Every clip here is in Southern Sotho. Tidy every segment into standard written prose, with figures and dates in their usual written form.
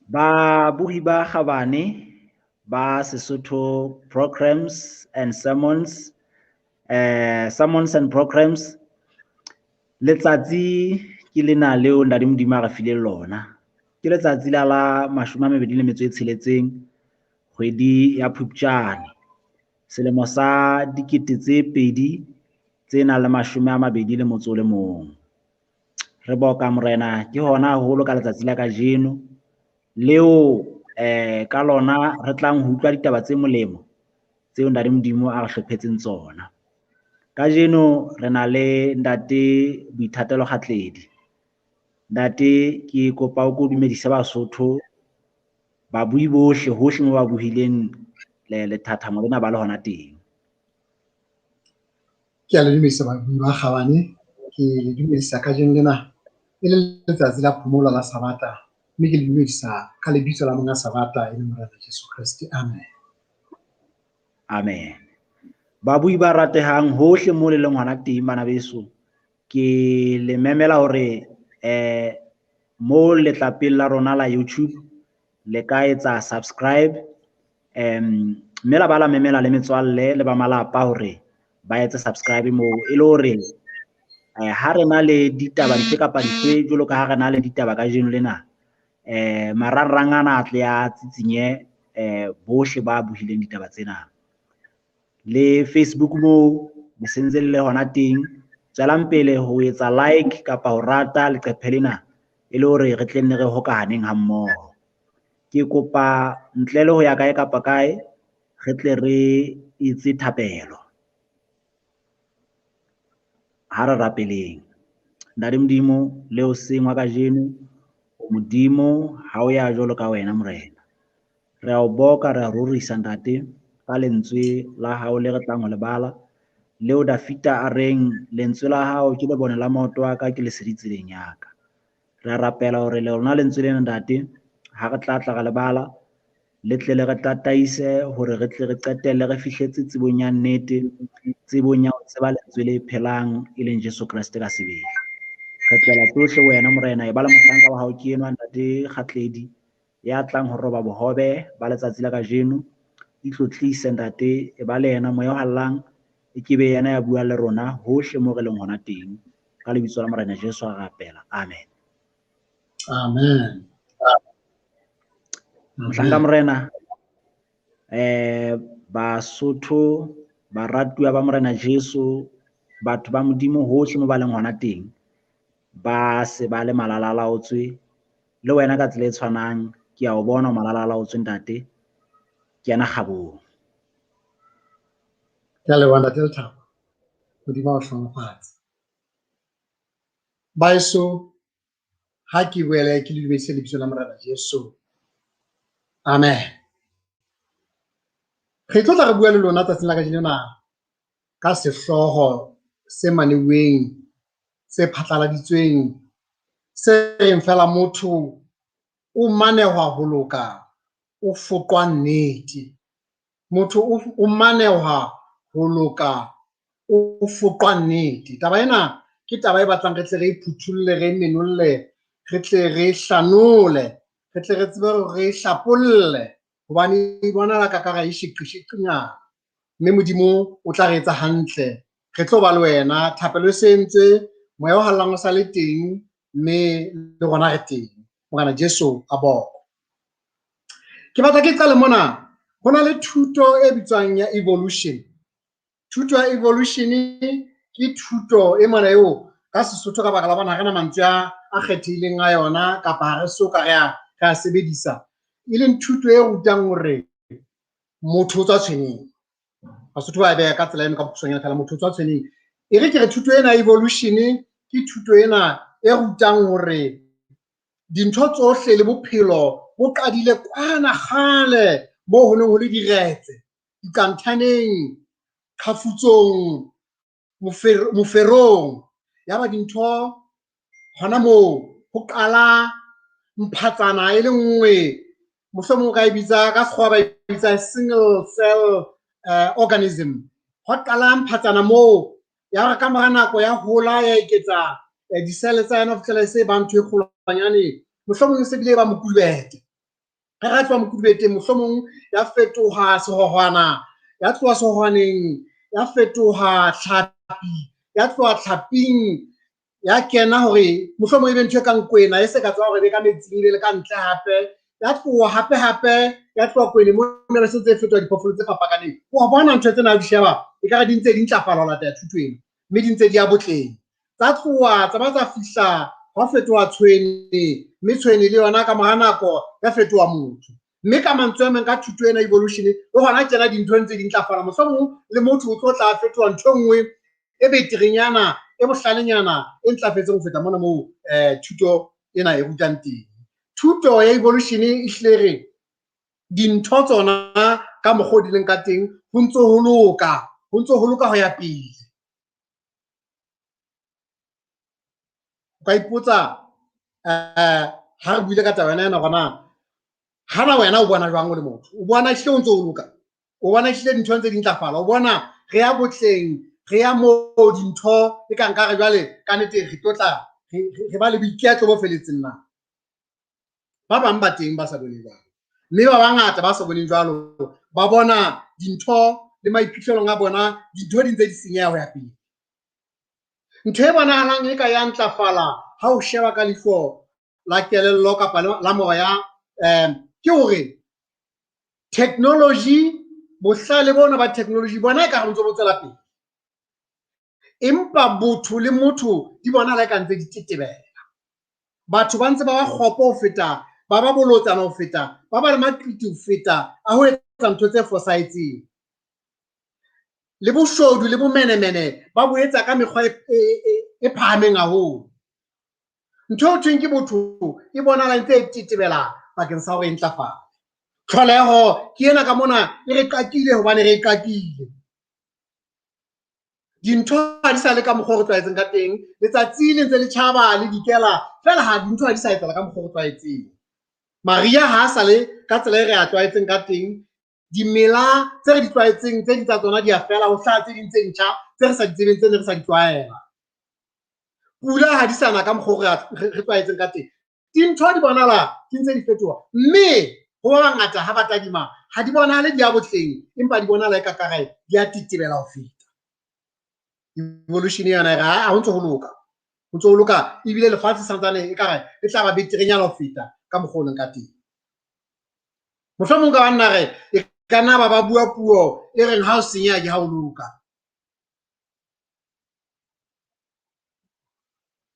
Babohi ba kgabane ba Sesotho Programs and Sermons, Sermons and Programs, letsatsi ke lena leo Ntate Modimo a re fileng lona. Ke letsatsi la la 26 kgwedi ya Phupjane, selemo sa 2021. Re boka Morena ke hona haholo ka letsatsi la kajeno leo ka lona re tlang ho utlwa ditaba tse molemo tseo Ntate Modimo a re hlophetseng tsona. Kajeno re na le Ntate Boithatelo Kgatledi. Ntate, ke kopa o ko dumedise Basotho, babui bohle hohle mo ba buhileng lethathamo lena ba le hona teng. Ke a le dumedisa babui ba kgabane, ke le dumedisa kajeno lena e le letsatsi la phomolo la Sabata, mme ke le dumedisa ka lebitso la monga Sabata e leng Morena Jesu Kreste. Amen. Amen. Babui ba ratehang hohle mo le leng hona teng bana beso, ke le memela hore mo letlapeng la rona la YouTube le ka etsa subscribe, mme la ba la memela le metswalle le ba malapa hore ba etse subscribe moo, e le hore ha re na le ditaba dife kapa dife jwalo ka ha re na le ditaba kajeno lena, marangrang ana a tle a tsitsinye bohle ba buhileng ditaba tsena. Le Facebook moo le sentse le le hona teng, tswelang pele ho etsa like kapa ho rata leqephe lena e le hore re tle nne re hokahaneng ha mmoho. Ke kopa ntle le ho ya kae kapa kae re tle re etse thapelo. Ha re rapeleng. Ntate Modimo, le hoseng wa kajeno, Modimo ha o ya jwalo ka wena Morena. Re a o boka, re a rorisa Ntate ka lentswe la hao le re tlang ho le bala, leo Dafita a reng lentswe la hao ke lebone la maoto a ka, ke lesedi tseleng ya ka. Re a rapela hore lona lentswe lena Ntate, ha re tla tla re le bala, le tle le re tataise hore re tle re qetelle re fihletse tsebong ya nnete, tsebong ya ho tseba lentswe le phelang e leng Jesu Kreste ka sebele. Re tlohela tsohle wena Morena, e ba le mohlanka wa hao ke enwa Ntate Kgatledi ya tlang ho roba bohobe ba letsatsi la kajeno. Itlotlise Ntate, e ba le yena moya o hallang, e ke be yena ya buang le rona hohle moo re leng hona teng. Ka lebitso la Morena Jesu a rapela. Amen. Amen. Mohlanka Morena, Basotho, baratuwa ba Morena Jesu, batho ba Modimo hohle mo ba leng hona teng, ba se ba le malalalaotswe. Le wena ka tsela e tshwanang, ke a o bona o malalalaotswe Ntate, ke yena kgabong. Ke a leboha Ntate Lethabo, Modimo a o hlohonolofatse. Baeso, ha ke boele ke le dumedise lebitso la Morena Jesu. Amen. Re tlo tla re bua le lona tsatsing la kajeno lena ka sehlooho se maneuweng, se phatlaladitsweng, se reng fela motho o manehwa ho loka, o foqwa nnete. Motho o manehwa ho loka, o foqwa nnete. Taba ena ke taba e batlang re tle re phuthulle, re menolle, re tle re hlanole, re tle re tsebe hore re hlapolle, hobane e bonahala ka kara e sheqisheqinyana. Mme Modimo o tla re etsa hantle, re tlo ba le wena, thapelo e se entswe, moya o hallang o sa le teng, mme le rona re teng. Morena Jesu a bokwe. Ke batla ke qale mona, ho na le thuto e bitswang ya evolution. Thuto ya evolution ke thuto e mona eo ka Sesotho ka baka la bona ha re na mantswe a kgethehileng a yona kapa ha re so ka re a sebedisa, e leng thuto e rutang hore motho o tswa tshweneng. Basotho ba e beha ka tsela eno ka bokgutshwanyane fela, motho o tswa tshweneng. E re ke re thuto ena evolution ke thuto ena e rutang hore dintho tsohle le bophelo bo qadile kwana kgale moo ho neng ho le diretse, diqanthaneng, qhafutsong, moferong. Ya ba dintho hona moo ho qala mphatsana e le nngwe, mohlomong o ka e bitsa ka sekgowa ba e bitsa single cell organism. Ho qala mphatsana moo, ya re ka mora nako ya hola ya eketsa disele tsa yona ho fihlela e se ba ntho e kgolwanyane, mohlomong e se bile e ba mokulubete. Ha ra tloha mokudubeteng, mohlomong ya fetoha sehohwana, ya tloha sehohwaneng ya fetoha tlhapi, ya tloha tlhaping ya kena hore mohlomong e be ntho e kang kwena, e se ka tswa hore e be ka metsing, e be le ka ntle hape, ya tloha hape hape, ya tloha kwene mona, be se ntse e fetoha diphoofolo tse fapakaneng. Wa bona ntho tsena ha di sheba, ekare di ntse di ntlafala ho latela thuto ena, mme di ntse di ya botleng. Tsa tloha tsa ba tsa fihla hwa fetoha tshwene, mme tshwene le yona ka mora nako ya fetoha motho. Mme ka mantswe a mang, ka thuto ena evolution, le hona tjena dintho ntse di ntlafala, mohlomong le motho o tlo tla a fetoha ntho e nngwe e beterenyana, e bohlalenyana, e ntlafetseng ho feta mona moo thuto ena e rutang teng. Thuto ya evolution e hlile re dintho tsona ka mokgwa o di leng ka teng, ho ntso ho loka, ho ntso ho loka ho ya pele. O ka ipotsa ha re buile ka taba ena hore na hana wena o bona jwang o le motho, o bona ehlile o ntso o loka, o bona ehlile dintho ntse di ntlafala, o bona re ya botleng, re ya moo dintho e ka nkare jwale ka nnete re tlo tla re ba le boiketlo bo feletseng na. Ba bang ba teng ba sa boneng jwalo, mme ba bangata ba sa boneng jwalo ba bona dintho le maiphihlelong a bona dintho di ntse di senyeha ho ya pele. Ntho e bonahalang e ka ya ntlafala ha o sheba ka leihlo la kelello kapa la moya, ke hore technology, bohlale bona ba technology bona e ka re ntse bo tswela pele, empa botho le motho di bonahala e ka ntse di tetebela. Batho ba ntse ba ba kgopo ho feta, ba ba bolotsana ho feta, ba ba le maqiti ho feta a ho etsa ntho tse fosahetseng. Le boshodu le bomenemene ba bo etsa ka mekgwa e phahameng haholo. Ntho eo thweng ke botho e bonahala ntse e tetebela bakeng sa hore e ntlafale. Tlholeho ke ena ka mona e re qakile hobane re e qakile. Dintho ha di sa le ka mokgwa o re tlwaetseng ka teng, letsatsi le ntse le tjhaba le dikela, fela ha dintho ha di sa etsahala ka mokgwa o re tlwaetseng. Mariha ha sa le ka tsela e re a tlwaetseng ka teng, dimela tse re di tlwaetseng tse ding tsa tsona di a fela, ho hlaha tse ding tse ntjha tse re sa di tsebeng, tse ne re sa di tlwaela. Pula ha di sa na ka mokgwa o re tlwaetseng ka teng. Dintho di bonahala di ntse di fetoha, mme ho ba bangata ha ba tadima ha di bonahale di ya botleng, empa di bonahala e ka kare di a tetebela ho feta. Evolution yona e re ha ho ntso ho loka, ho ntso ho loka, ebile lefatshe santsane e kare le tla ba beterenyana ho feta ka mokgwa o leng ka teng. Mohlomong ka banna re e ka nna ba ba bua puo e reng ha o senyeha ke ha o loka.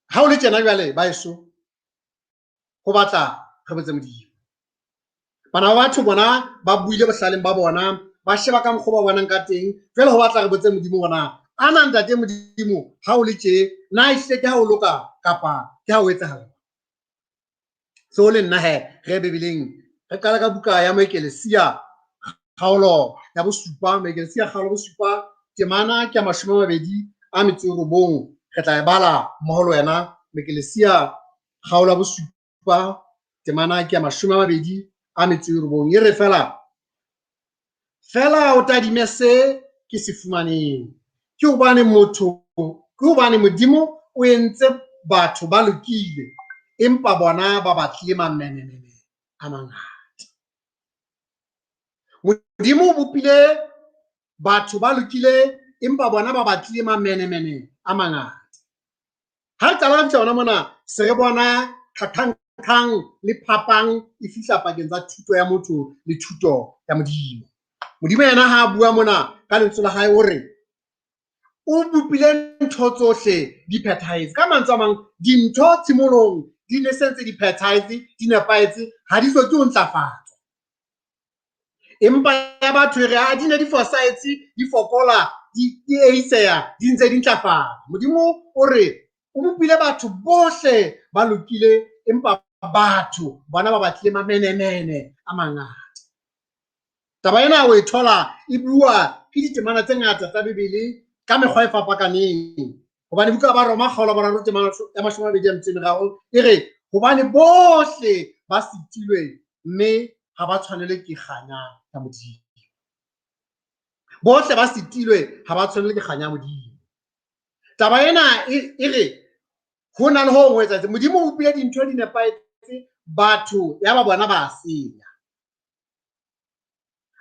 Ha o le tjena jwale baeso, ho batla re botse Modimo. Bana ba batho bona ba buile bohlaleng ba bona, ba sheba ka mokgwa ba bonang ka teng, jwale ho batla re botse Modimo hore na ana ntate Modimo ha o le tje, na ehlile ke ha o loka kapa ke ha o etsahala? So le nna he re Bibeleng re qala ka buka ya Moekelesia kgaolo ya bosupa, Moekelesia kgaolo ya bosupa temana ke ya 29, re tla e bala mmoho le wena. Moekelesia kgaolo ya bosupa temana ke ya 29, e re fela fela o tadime se ke se fumaneng, ke hobane motho, ke hobane Modimo o entse batho ba lokile, empa bona ba batlile mamenemene a mangata. Modimo o bopile batho ba lokile, empa bona ba batlile mamenemene a mangata. Ha re qala fihla hona mona, se re bona qhaqhang le phapang e fihla pakeng tsa thuto ya motho le thuto ya Modimo. Modimo yena ha a bua mona ka lentswe la hae o re o bopile ntho tsohle di phethahetse. Ka mantswe a mang, dintho tshimolohong di ne se ntse di phethahetse, di nepahetse, ha di hloke ho ntlafatswa. Empa ya batho e re ha di ne di fosahetse, di fokola, di eiseha, di ntse di ntlafala. Modimo o re o bopile batho bohle ba lokile, empa batho bona ba batlile mamenemene a mangata. Taba ena o e thola e bua ke ditemana tse ngata tsa Bibele ka mekgwa e fapakaneng. Hobane buka ya Baroma kgaolo ya boraro temana ya 23 e re hobane bohle ba sitilwe mme ha ba tshwanele ke kganya ya Modimo. Bohle ba sitilwe ha ba tshwanele ke kganya ya Modimo. Taba ena e re ho na le ho hong ho etsahetseng. Modimo o bopile dintho di nepahetse, batho ya ba bona ba senya.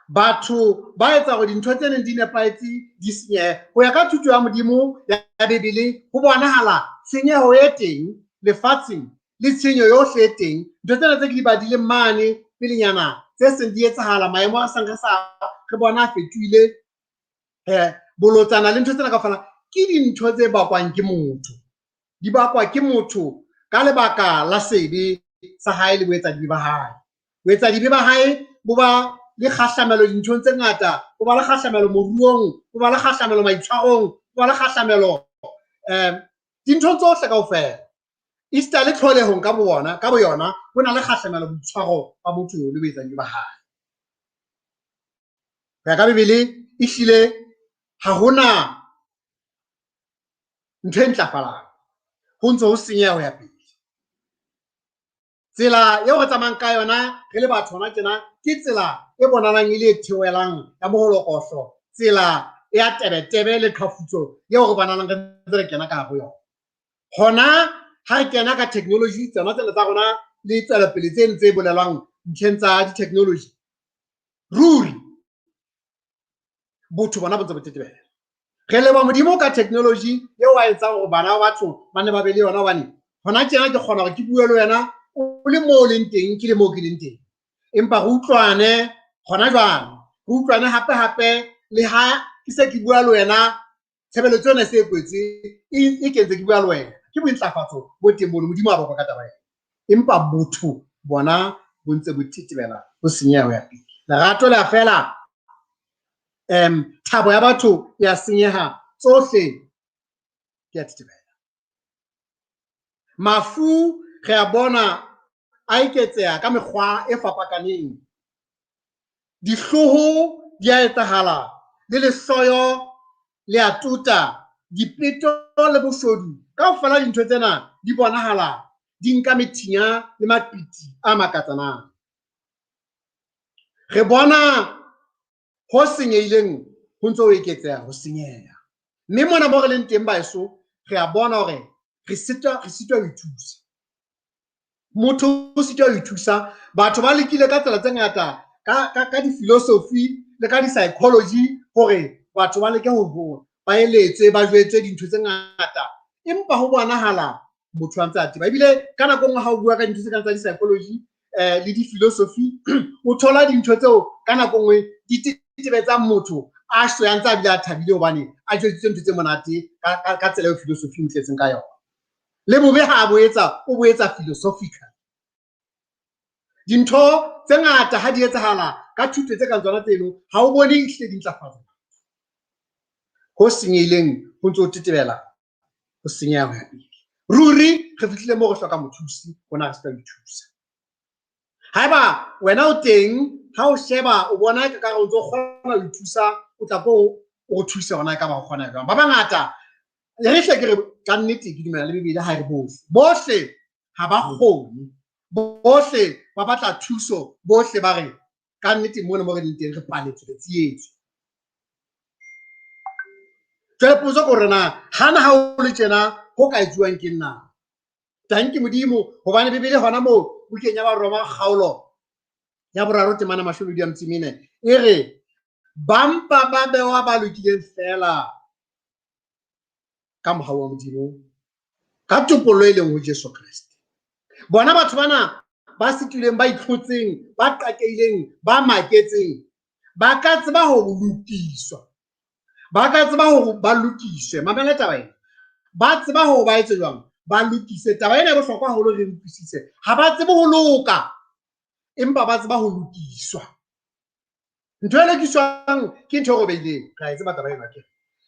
Batho ba etsa hore dintho tse neng di nepahetse di senyehe. Ho ya ka thuto ya Modimo ya Bibele, ho bonahala tshenyeho e teng lefatsheng le tshenyo yohle e teng. Ntho tsena tse ke di badileng mane pelenyana tse seng di etsahala, maemo a sang re sa re bona a fetohile, bolotsana le ntho tsena kaofela ke dintho tse bakwang ke motho. Di bakwa ke motho ka lebaka la sebe sa hae le boetsadibe ba hae. Boetsadibe ba hae bo ba le kgahlamelo dinthong tse ngata, bo ba le kgahlamelo moruong, bo ba le kgahlamelo maitshwarong, bo ba le kgahlamelo dinthong tsohle kaofela. Esita le tlholehong ka bona, ka boyona, bo na le kgahlamelo boitshwaro ba motho le boetsadibe ba hae. Ho ya ka Bibele, ehlile ha hona ntho e ntlafalang, ho ntse ho senyeha ho ya pele. Tsela eo re tsamayang ka yona re le batho hona tjena ke tsela e bonahalang e le e theohelang ya moholokohlo, tsela ya tebetebe le qhafutso eo re bonahalang re ntse re kena ka hare ho yona. Hona ha re kena ka technology, tsona tsena tsa rona le tswelopele tse ntse bolelwang ntlheng tsa di-technology, ruri botho bona bo ntse bo tetebela. Re leboha Modimo ka technology eo a etsang hore bana ba batho ba ne ba be le yona, hobane hona tjena ke kgona hore ke bue le wena o le moo o leng teng, ke le moo ke leng teng, empa re utlwane hona jwale, re utlwane hape hape le ha ke se ke bua le wena, tshebeletso ena e se e kwetswe, e kentse ke bua le wena. Ke bointlafatso bo teng mono, Modimo a bokwa ka taba ena. Empa botho bona bo ntse bo tetebela, bo senyeha ho ya pele. Lerato le a fela, thabo ya batho ya senyeha, tsohle di a tetebela. Mafu re a bona a eketseha ka mekgwa e fapakaneng. Dihloho di a etsahala, le lehloyo le a tota, dipeto le boshodu, kaofela dintho tsena di bonahala di nka methinya le maqiti a makatsanang. Re bona ho senyehileng ho ntse ho eketseha ho senyeha. Mme mona mo re leng teng baeso, re a bona hore re sitwa ho ithusa. Motho o sitwa ho ithusa. Batho ba lekile ka tsela tse ngata, ka di-philosophy le ka di-psychology hore batho ba leke ho ba eletse, ba jwetse dintho tse ngata, empa ho bonahala motho a ntse a tseba. Ebile ka nako nngwe ha o bua ka dintho tse kang tsa di-psychology le di-philosophy, o thola dintho tseo ka nako nngwe di tetebetsang motho a shwe a ntse a bile a thabile hobane a jwetsitswe ntho tse monate ka tsela eo philosophy e tletseng ka yona. Le bobe ha a bo etsa, o bo etsa philosophical. Dintho tse ngata ha di etsahala ka thuto tse kang tsona tseno, ha o bone ehlile di ntlafatsa. Ho senyehileng ho ntse ho tetebela, ho senyeha ho ya pele. Ruri re fihlile moo re hlokang mothusi, rona re se ka ithusa. Haeba wena o teng, ha o sheba o bona ka o ntso kgona ho ithusa, o tla ko o re thuse hona ka ba o kgona jwang. Ba bangata re hle ke re ka nnete ke dumela le Bibele ha re bohle. Bohle ha ba kgone, bohle ba batla thuso, bohle ba re ka nnete mona mo re leng teng re paletswe, re tsietswe. Jwale potso ke hore na hana ha o le tjena ho ka etsuwang ke nna? Tanki Modimo, hobane Bibele hona moo bukeng ya Baroma kgaolo ya boraro temana 24 e re ba mpa ba bewa ba lokileng feela ka mohau wa Modimo, ka topollo e leng ho Jesu Kreste. Bona batho bana ba sitilweng, ba itlhotseng, ba qakeileng, ba maketseng, ba ka tseba ho lokiswa, ba ka tseba hore ba lokiswe. Mamela taba ena, ba tseba hore ba etse jwang, ba lokise. Taba ena e bohlokwa haholo re utlwisise. Ha ba tsebe ho loka, empa ba tseba ho lokiswa. Ntho e lokiswang ke ntho e robehileng, re a e tseba taba ena ke.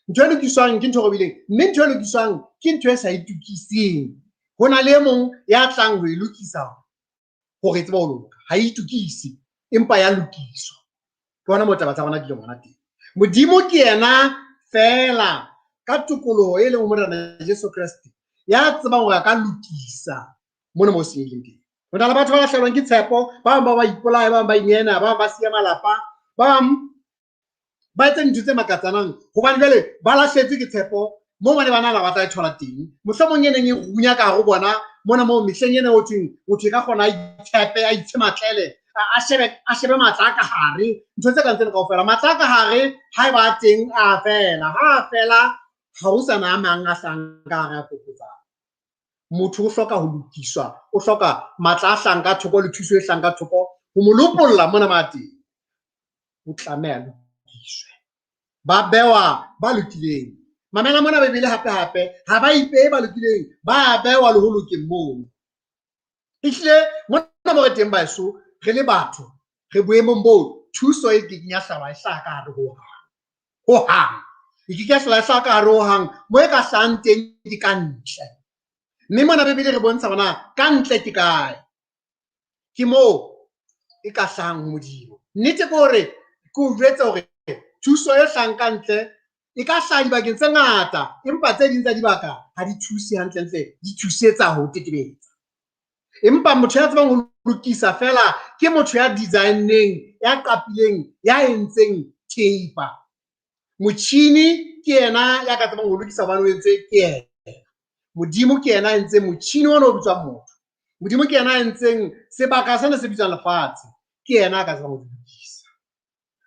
Ntho e lokiswang ke ntho e robehileng, mme ntho e lokiswang ke ntho e sa itokiseng. Ho na le e mong ya tlang ho e lokisa hore e tsebe ho loka. Ha e itokise, empa ya lokiswa. Ke hona moo taba tsa rona di leng hona teng. Modimo ke yena feela ka tokoloho e leng ho Morena Jesu Kreste ya tsebang hore a ka lokisa mona moo senyehileng teng. Ho na le batho ba lahlehelwang ke tshepo, ba bang ba ba ipolaya, ba bang ba inena, ba bang ba siya malapa, ba bang ba etsa dintho tse makatsanang hobane jwale ba lahlehetswe ke tshepo moo ba ne ba nahana ba tla e thola teng. Mohlomong e neng e runya ka hare ho bona mona moo mehleng ena ho thweng motho e ka kgona a itshepe, a itshematlele, a shebe a shebe matla a ka hare, ntho tse kang tsena kaofela. Matla a ka hare ha eba a teng a fela, ha a fela ha ho sa na a mang a hlahang ka hare a fokotsang. Motho o hloka ho lokiswa, o hloka matla a hlahang ka thoko le thuso e hlahang ka thoko ho mo lopolla mona ma teng. O tlameha lokiswe. Ba bewa ba lokileng. Mamela mona Bibele hape hape, ha ba ipehe ba lokileng, ba bewa le ho lokeng mono. Ehlile mona mo re teng baeso, re le batho, re boemong boo thuso e kekeng ya hlaba e hlaha ka hare hohang. Hohang. E keke ya hlola e hlaha ka hare hohang, mo e ka hlahang teng ke ka ntle. Mme mona Bibele re bontsha hore na ka ntle ke kae. Ke moo e ka hlahang ho Modimo. Nnete ke hore ke o jwetse hore thuso e hlahang ka ntle e ka hlaha dibakeng tse ngata, empa tse ding tsa dibaka ha di thuse hantlentle, di thusetsa ho tetebetsa. Empa motho ya tsebang ho lokisa feela ke motho ya designneng, ya qapileng, ya entseng thepa. Motjhini ke yena ya ka tsebang ho lokisa hobane o entswe ke yena. Modimo ke yena a entseng motjhini ona o bitswang motho. Modimo ke yena a entseng sebaka sena se bitswang lefatshe. Ke yena a ka tsebang ho lokisa.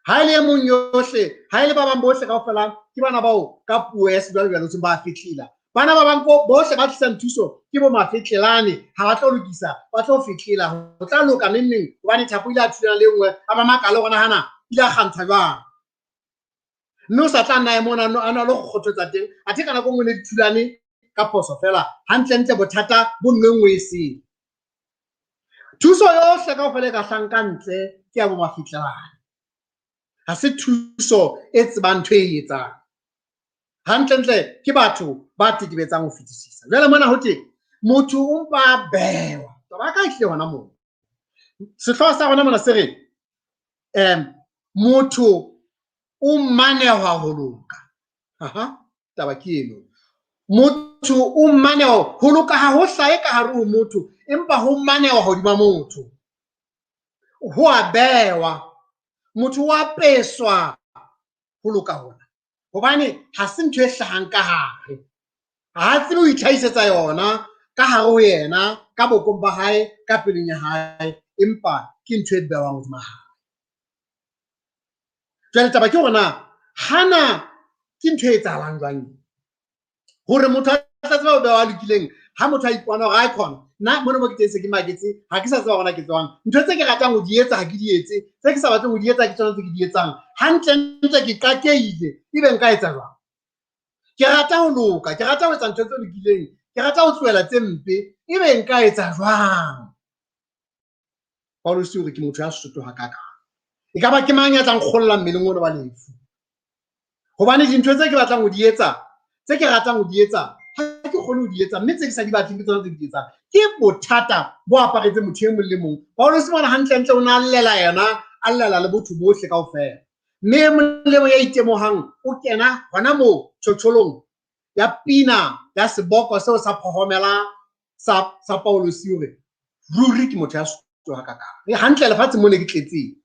Ha e le e mong yohle, ha e le ba bang bohle kaofela, ke bana bao ka puo ya sejwalejwale ho thweng ba fetlela. Bana ba bang bohle ba tlisang thuso ke bo mafetlelane, ha ba tlo lokisa, ba tlo fetlela. Ho tla loka neng neng hobane thapo ile a thulana le e nngwe, a ba makale hore nahana ile a kgantsha jwang. Mme o sa tla nna mona a no lo kgothotsa teng, athe ka nako e nngwe ne di thulane ka phoso feela, hantlentle bothata bo nngwe nngwe e seng. Thuso yohle kaofela e ka hlahang ka ntle ke ya bo mafitlelane. Ha se thuso e tsebang ntho e etsang. Hantlentle ke batho ba tetebetsang ho fetisisa. Jwale mona ho teng motho o mpa a bewa. Taba ya ka ehlile hona moo. Sehlooho sa rona mona se re motho o manehwa ho loka. Aha, taba ke eno. Motho o manehwa ho loka, ha ho hlahe ka hare ho motho, empa ho manehwa hodima motho. Ho a bewa. Motho o apeswa ho loka hona, hobane ha se ntho e hlahang ka hare. Ha tsebe ho itlhahisetsa yona ka hare ho yena, ka bokong ba hae, ka pelong ya hae, empa ke ntho e bewang hodima hae. Jwale taba ke hore na hana ke ntho e etsahalang jwang hore motho a tla tseba ho bewa a lokileng, ha motho a ipona hore a khona nna mona mo ke teng se ke maketse, ha ke sa tseba hore na ke tswang. Ntho tse ke ratang ho di etsa ha ke di etse, tse ke sa batleng ho di etsa ke tsona tse ke di etsang. Hantlentle ke qakeile, ebe nka etsa jwang? Ke rata ho loka, ke rata ho etsa ntho tse lokileng, ke rata ho tlohela tse mpe, ebe nka etsa jwang? Paulus o re ke motho ya soto hakakang. E ka ba ke mang ya tlang kgolla mmeleng ona wa lefu? Hobane dintho tse ke batlang ho di etsa, tse ke ratang ho di etsa, ha ke kgone ho di etsa, mme tse ke sa di batleng ke tsona tse ke di etsang. Ke bothata bo aparetseng motho e mong le mong. Paulus mona hantlentle o ne a llela yena, a llela le botho bohle kaofela. Mme e mong le mong ya itemohang o kena hona moo tjhotjholong ya pina ya seboko seo sa phohomela sa Paulus hore ruri ke motho ya soto hakakang. E hantle lefatsheng mo ne ke tletseng.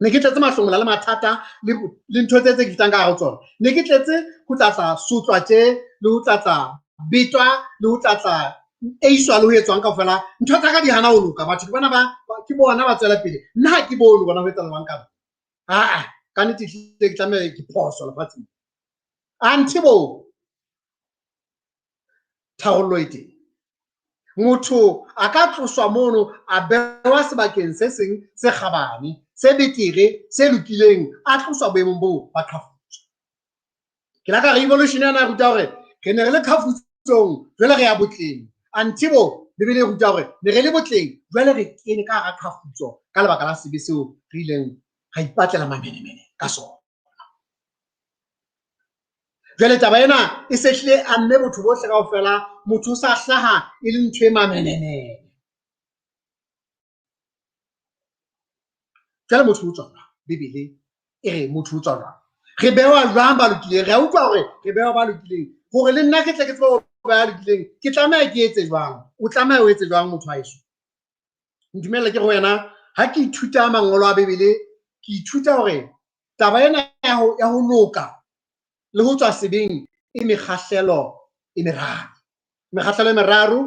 Ne ke tletse mahlomola le mathata le ntho tse ke fetang ka hare ho tsona. Ne ke tletse ho tlatla sotlwa tje, le ho tlatla betwa, le ho tlatla eiswa le ho etswang kaofela. Ntho tsa ka di hana ho loka. Batho ke bona ba, ke bona ba tswela pele. Nna ha ke bone bona ho etsahala jwang ka nna. Aa, ka nnete ehlile ke tlameha ke phoso lefatsheng. Anthe bo tharollo e teng. Motho a ka tloswa mono a bewa sebakeng se seng se kgabane, se betere, se lokileng, a tloswa boemong boo ba qhafutso. Ke la ka re evolution yana e ruta hore re ne re le qhafutsong, jwale re ya botleng. Anthe bo Bibele e ruta hore ne re le botleng, jwale re kene ka hara qhafutso ka lebaka la sebe seo re ileng ra ipatlela mamenemene ka sona. Jwale taba ena e se hlile amme botho bohle kaofela, motho o sa hlaha e le ntho e mamenemene. Jwale motho o tswa jwang? Bibele e re motho o tswa jwang? Re bewa jwang ba lokileng? Re a utlwa hore re bewa ba lokileng. Hore le nna ke tle ke tsebe ho ba lokileng, ke tlameha ke etse jwang? O tlameha o etse jwang motho wa heso? Ntumella ke re ho wena, ha ke ithuta mangolo a Bibele, ke ithuta hore taba ena ya ho loka le ho tswa sebeng e mekgahlelo e meraro. Mekgahlelo e meraro,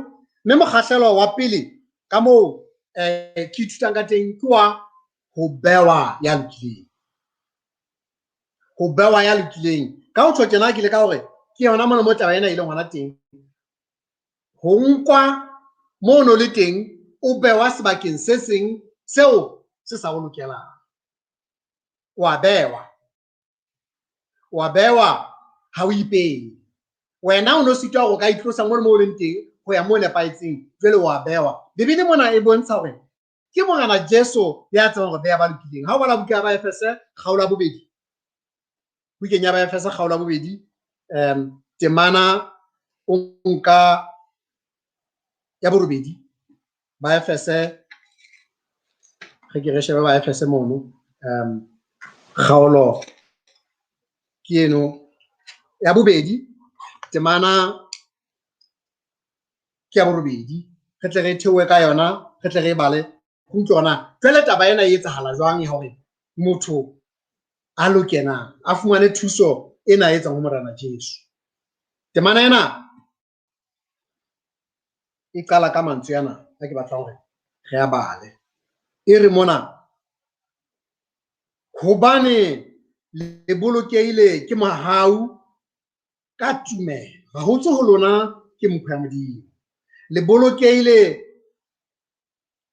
mme mokgahlelo wa pele ka moo ke ithutang ka teng ke wa ho bewa ya lokileng. Ho bewa ya lokileng. Ka ho tjho tjena ke le ka hore ke yona mona mo taba ena e leng hona teng. Ho nkwa mono le teng o bewa sebakeng se seng seo se sa o lokelang. Wa bewa. Wa bewa ha o ipeye. Wena o no sitwa hore o ka itlosa mono mo o leng teng ho ya mo nepahetseng, jwale wa bewa. Bibele mona e bontsha hore ke Morena Jesu ya tsebang hore beha ba lokileng. Ha o bala buka ya Baefese kgaolo ya bobedi, bukeng ya Baefese kgaolo ya bobedi, temana o nka ya borobedi, Baefese, re ke re shebe Baefese mono, kgaolo ke eno ya bobedi, temana ke ya borobedi, re tle re theohe ka yona, re tle re e bale, re utlwe hore na jwale taba ena e etsahala jwang ya hore motho a loke na, a fumane thuso ena e tswang ho Morena Jesu. Temana ena e qala ka mantswe ana a ke batlang hore re a bale. E re mona, hobane le bolokehile ke mohau ka tumelo, ha ho tswe ho lona ke mpho ya Modimo. Le bolokehile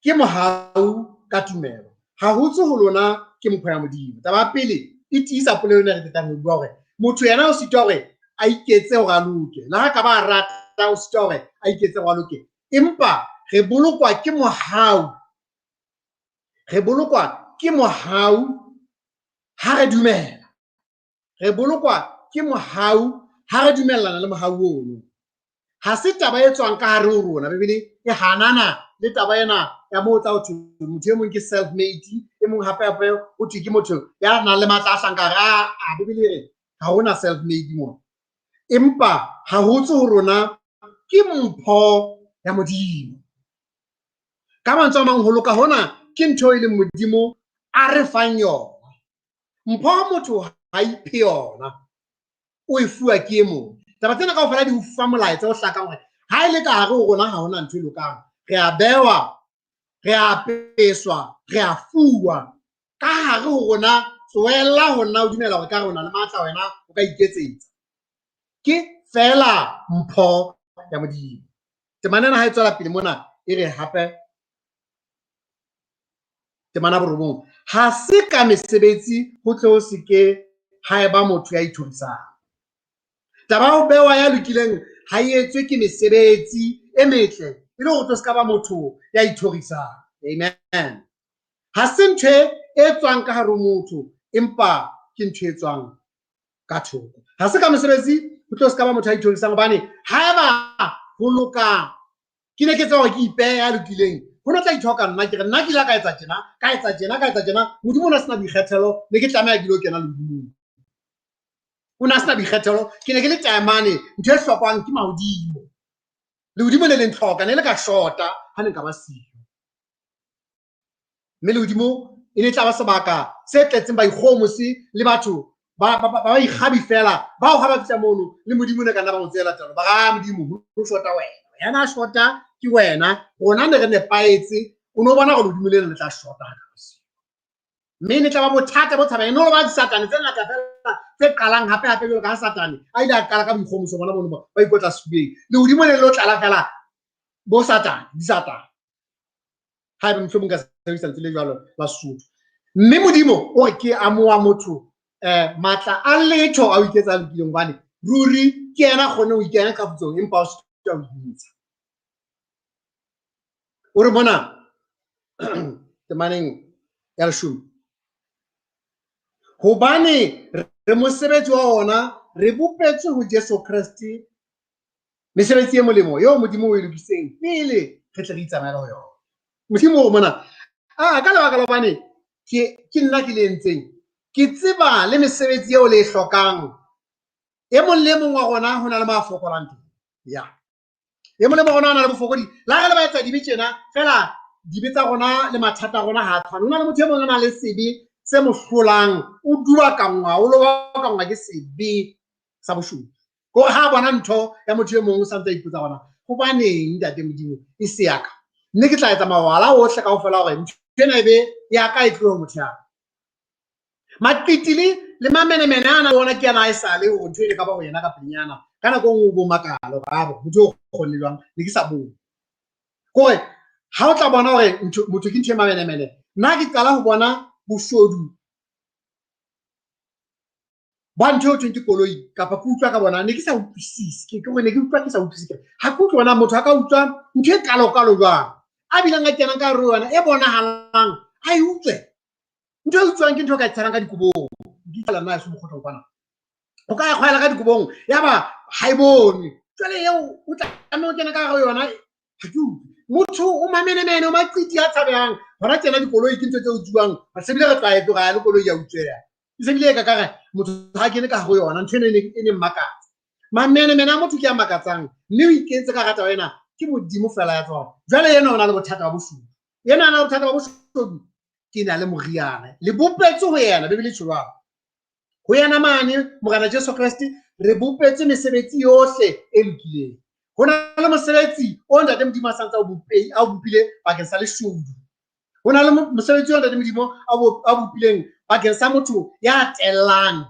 ke mohau ka tumelo, ha ho tswe ho lona ke mpho ya Modimo. Taba ya pele e tiisa polelo ena re qetang ho bua hore motho yena o sitwa hore a iketse hore a loke, le ha ka ba a rata o sitwa hore a iketse hore a loke, empa re bolokwa ke mohau. Re bolokwa ke mohau ha re dumela. Re bolokwa ke mohau ha re dumellana le mohau ono. Ha se taba e tswang ka hare ho rona. Bibele e hanana le taba ena ya moo tla ho thwe motho e mong ke self-made, e mong hape hape ho thwe ke motho ya nang le matla a hlahang ka hare. A Bibele e re ha hona self-made mona. Empa ha ho tswe ho rona, ke mpho ya Modimo. Ka mantswe a mang, ho loka hona ke ntho e leng Modimo a re fang yona. Mpho motho ha iphe yona, o e fuwa ke e mong. Taba tsena kaofela di o fa molaetsa o hlakang hore ha e le ka hare ho rona ha hona ntho e lokang. Re a bewa, re a apeswa, re a fuwa. Ka hare ho rona, tlohella ho nna o dumela hore ka re o na le matla wena o ka iketsetsa. Ke fela mpho ya Modimo. Temana ena ha e tswela pele mona e re hape temana borobong, ha se ka mesebetsi ho tle ho se ke ha eba motho ya ithorisang. Taba ya ho bewa ya lokileng ha e etswe ke mesebetsi e metle e le hore tlo se ka ba motho ya ithorisang. Amen. Ha se ntho e tswang ka hare ho motho, empa ke ntho e tswang ka thoko. Ha se ka mesebetsi ho tlo se ka ba motho ya ithorisang, hobane haeba ho loka ke ne ke tseba hore ke ipehe ya lokileng, ho no tla ithoka nna ke re nna ke ile ka etsa tjena, ka etsa tjena, ka etsa tjena. Modimo o ne a sena boikgethelo, ne ke tlameha ke lo kena lehodimong. O ne a sena boikgethelo, ke ne ke le taemane, ntho e hlokwang ke mahodimo. Lehodimo le leng tlhoka, ne le ka shota ha ne nka ba siyo. Mme lehodimo e ne tla ba sebaka se tletseng baikgohomosi le batho ba ikgabi fela, bao ha ba fihla mono le Modimo ne ka nna ba mo tseela taba, ba ra Modimo ho shota wena, yena a shota ke wena, rona ne re nepahetse, o no bona hore lehodimo lena le tla shota ha ka ba siyo. Mme ne tla ba bothata bo tshabang, e no ba Satane tse ngata fela tse qalang hape hape jwalo ka ha Satane a ile a qala ka boikgohomoso bona bono ba ikotla sefubeng. Lehodimo le lo tlala fela bo Satane, di Satane. Haeba mohlomong ka sebedisa lentswe le jwalo la Sesotho. Mme Modimo o re ke amoha motho matla a letho a o iketsa a lokileng, hobane ruri ke yena a kgonne ho ikenya qhafutsong, empa o sitwa ho intsha. O re mona temaneng ya leshome, hobane re mosebetsi wa ona, re bopetswe ho Jesu Kreste mesebetsi e molemo eo Modimo o e lokisitseng pele re tle re itsamaele ho yona. Modimo o re mona, ka lebaka la hobane ke nna ke le entseng, ke tseba le mesebetsi eo le e hlokang. E mong le e mong wa rona ho na le mo a fokolang teng. Ya. E mong le mong wa rona o na le bofokodi. Le ha re le ba etsa dibe tjena, fela dibe tsa rona le mathata a rona ha a tshwane. Ho na le motho e mong a nang le sebe se mo hlolang, o dubakanngwa, o lobakanngwa ke sebe sa boshodu. Hore ha a bona ntho ya motho e mong o santse a ipotsa hore hobaneng ntate Modimo e se ya ka. Mme ke tla etsa mawala ohle kaofela hore ntho ena e be ya ka e tlohe motho ya. Maqiti le mamenemene ana ona ke ana a esale hore ntho e ka ba ho yena ka pelenyana. Ka nako e nngwe o bo makala hore abo motho o kgonne jwang, ne ke sa bone. Kore ha o tla bona hore motho ke ntho e mamenemene, nna ke qala ho bona boshodu ba ntho eo thweng ke koloi kapa ke utlwa ka bona, ne ke sa utlwisise. Ke hore ne ke utlwa ke sa utlwisise. Ha ke utlwe bona motho a ka utlwa ntho e kalo-kalo jwang, a bileng a kenang ka hare ho yona e bonahalang, a e utswe. Ntho e utswang ke ntho e ka tshelang ka dikobong. Ke utlwela nna heso mokgotlong kwana. O ka ya kgwaela ka dikobong, yaba ha e bonwe. Jwale eo o tlameha ho kena ka hare ho yona, ha ke utlwe. Motho o mamenemene, o maqiti a tshabehang. Hona tjena dikoloi ke ntho tse utsuwang. Se bile re tlwaetse hore ha le koloi ya utsweha. E se bile e ka kare motho ha kene ka hare ho yona, ntho eno e ne mmakatsa. Mamenemene a motho ke a makatsang, mme o ikentse ka hara taba ena, ke Modimo fela ya tsebang. Jwale yena o na le bothata ba boshodu. Yena o na le bothata ba boshodu, ke na le moriana. Le bopetswe ho yena, Bibele e tjho jwalo. Ho yena mane, Morena Jesu Kreste, re bopetswe mesebetsi yohle e lokileng. Ho na le mosebetsi o Ntate Modimo a santse a o bopile bakeng sa leshodu. Ho na le mosebetsi o Ntate Modimo a bopileng bakeng sa motho ya tellang.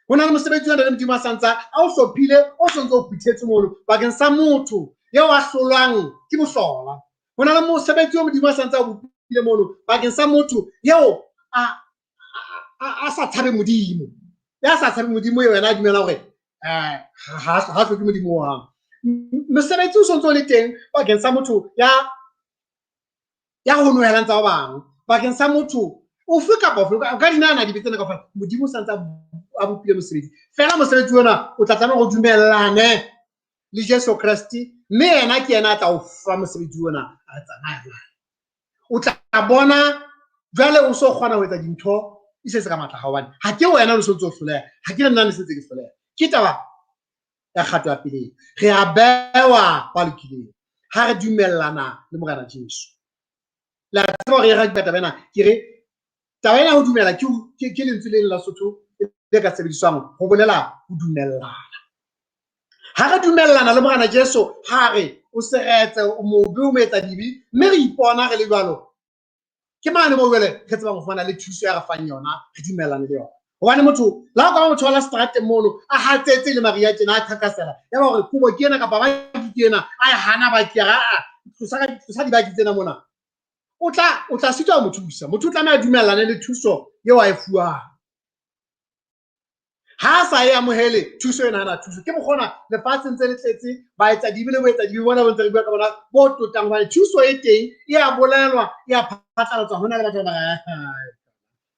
Ho na le mosebetsi o Ntate Modimo a santse a o hlophile, o sontse o phuthetswe mono bakeng sa motho eo a hlolwang ke bohlola. Ho na le mosebetsi o Modimo a santse a o bopile mono bakeng sa motho eo a sa tshabe Modimo. Ya sa tshabe Modimo eo yena a dumela hore ha hloke Modimo ho hang. Mosebetsi o sontse o le teng bakeng sa motho ya honohelang tsa ba bang, bakeng sa motho ofe kapa ofe. O ka di nahana dibe tsena kaofela, Modimo o santse a bopile mosebetsi. Fela mosebetsi ona o tla tlameha hore o dumellane le Jesu Kreste, mme yena ke yena a tla o fa mosebetsi ona, a tsamaya jwale. O tla bona jwale o so kgona ho etsa dintho e se se ka matla hobane ha ke wena o sontse o hloleha, ha ke le nna ne sentse ke hloleha. Ke taba ya kgato ya pele. Re a bewa ba lokileng ha re dumellana le Morena Jesu. Le a tseba hore e rugby taba ena, ke re taba ena ho dumela ke lentswe le la Sotho le ka sebediswang ho bolela ho dumellana. Ha re dumellana le Morena Jesu, ha re o seretse, o mobe, o moetsa dibe, mme re ipona re le jwalo, ke mane moo jwale re tsebang ho fumana le thuso ya re fang yona, re dumellane le yona. Hobane motho, le ha o ka ba motho wa la seterateng mono, a hatsetse le Maria tjena, a thakasela, ya ba hore kobo ke ena kapa baki ke ena, a e hana baki, a re, a, tlosa dibaki tsena mona. O tla sitwa ho mo thusa. Motho o tlameha a dumellane le thuso eo a e fuwang. Ha a sa e amohele thuso ena, hana thuso. Ke mokgona lefatshe ntse le tletse baetsa dibe le boetsa dibe bona bo ntse re bua ka bona bo totang, hobane thuso e teng, e a bolelwa, e a phatlalatswa. Hona le batho ba ba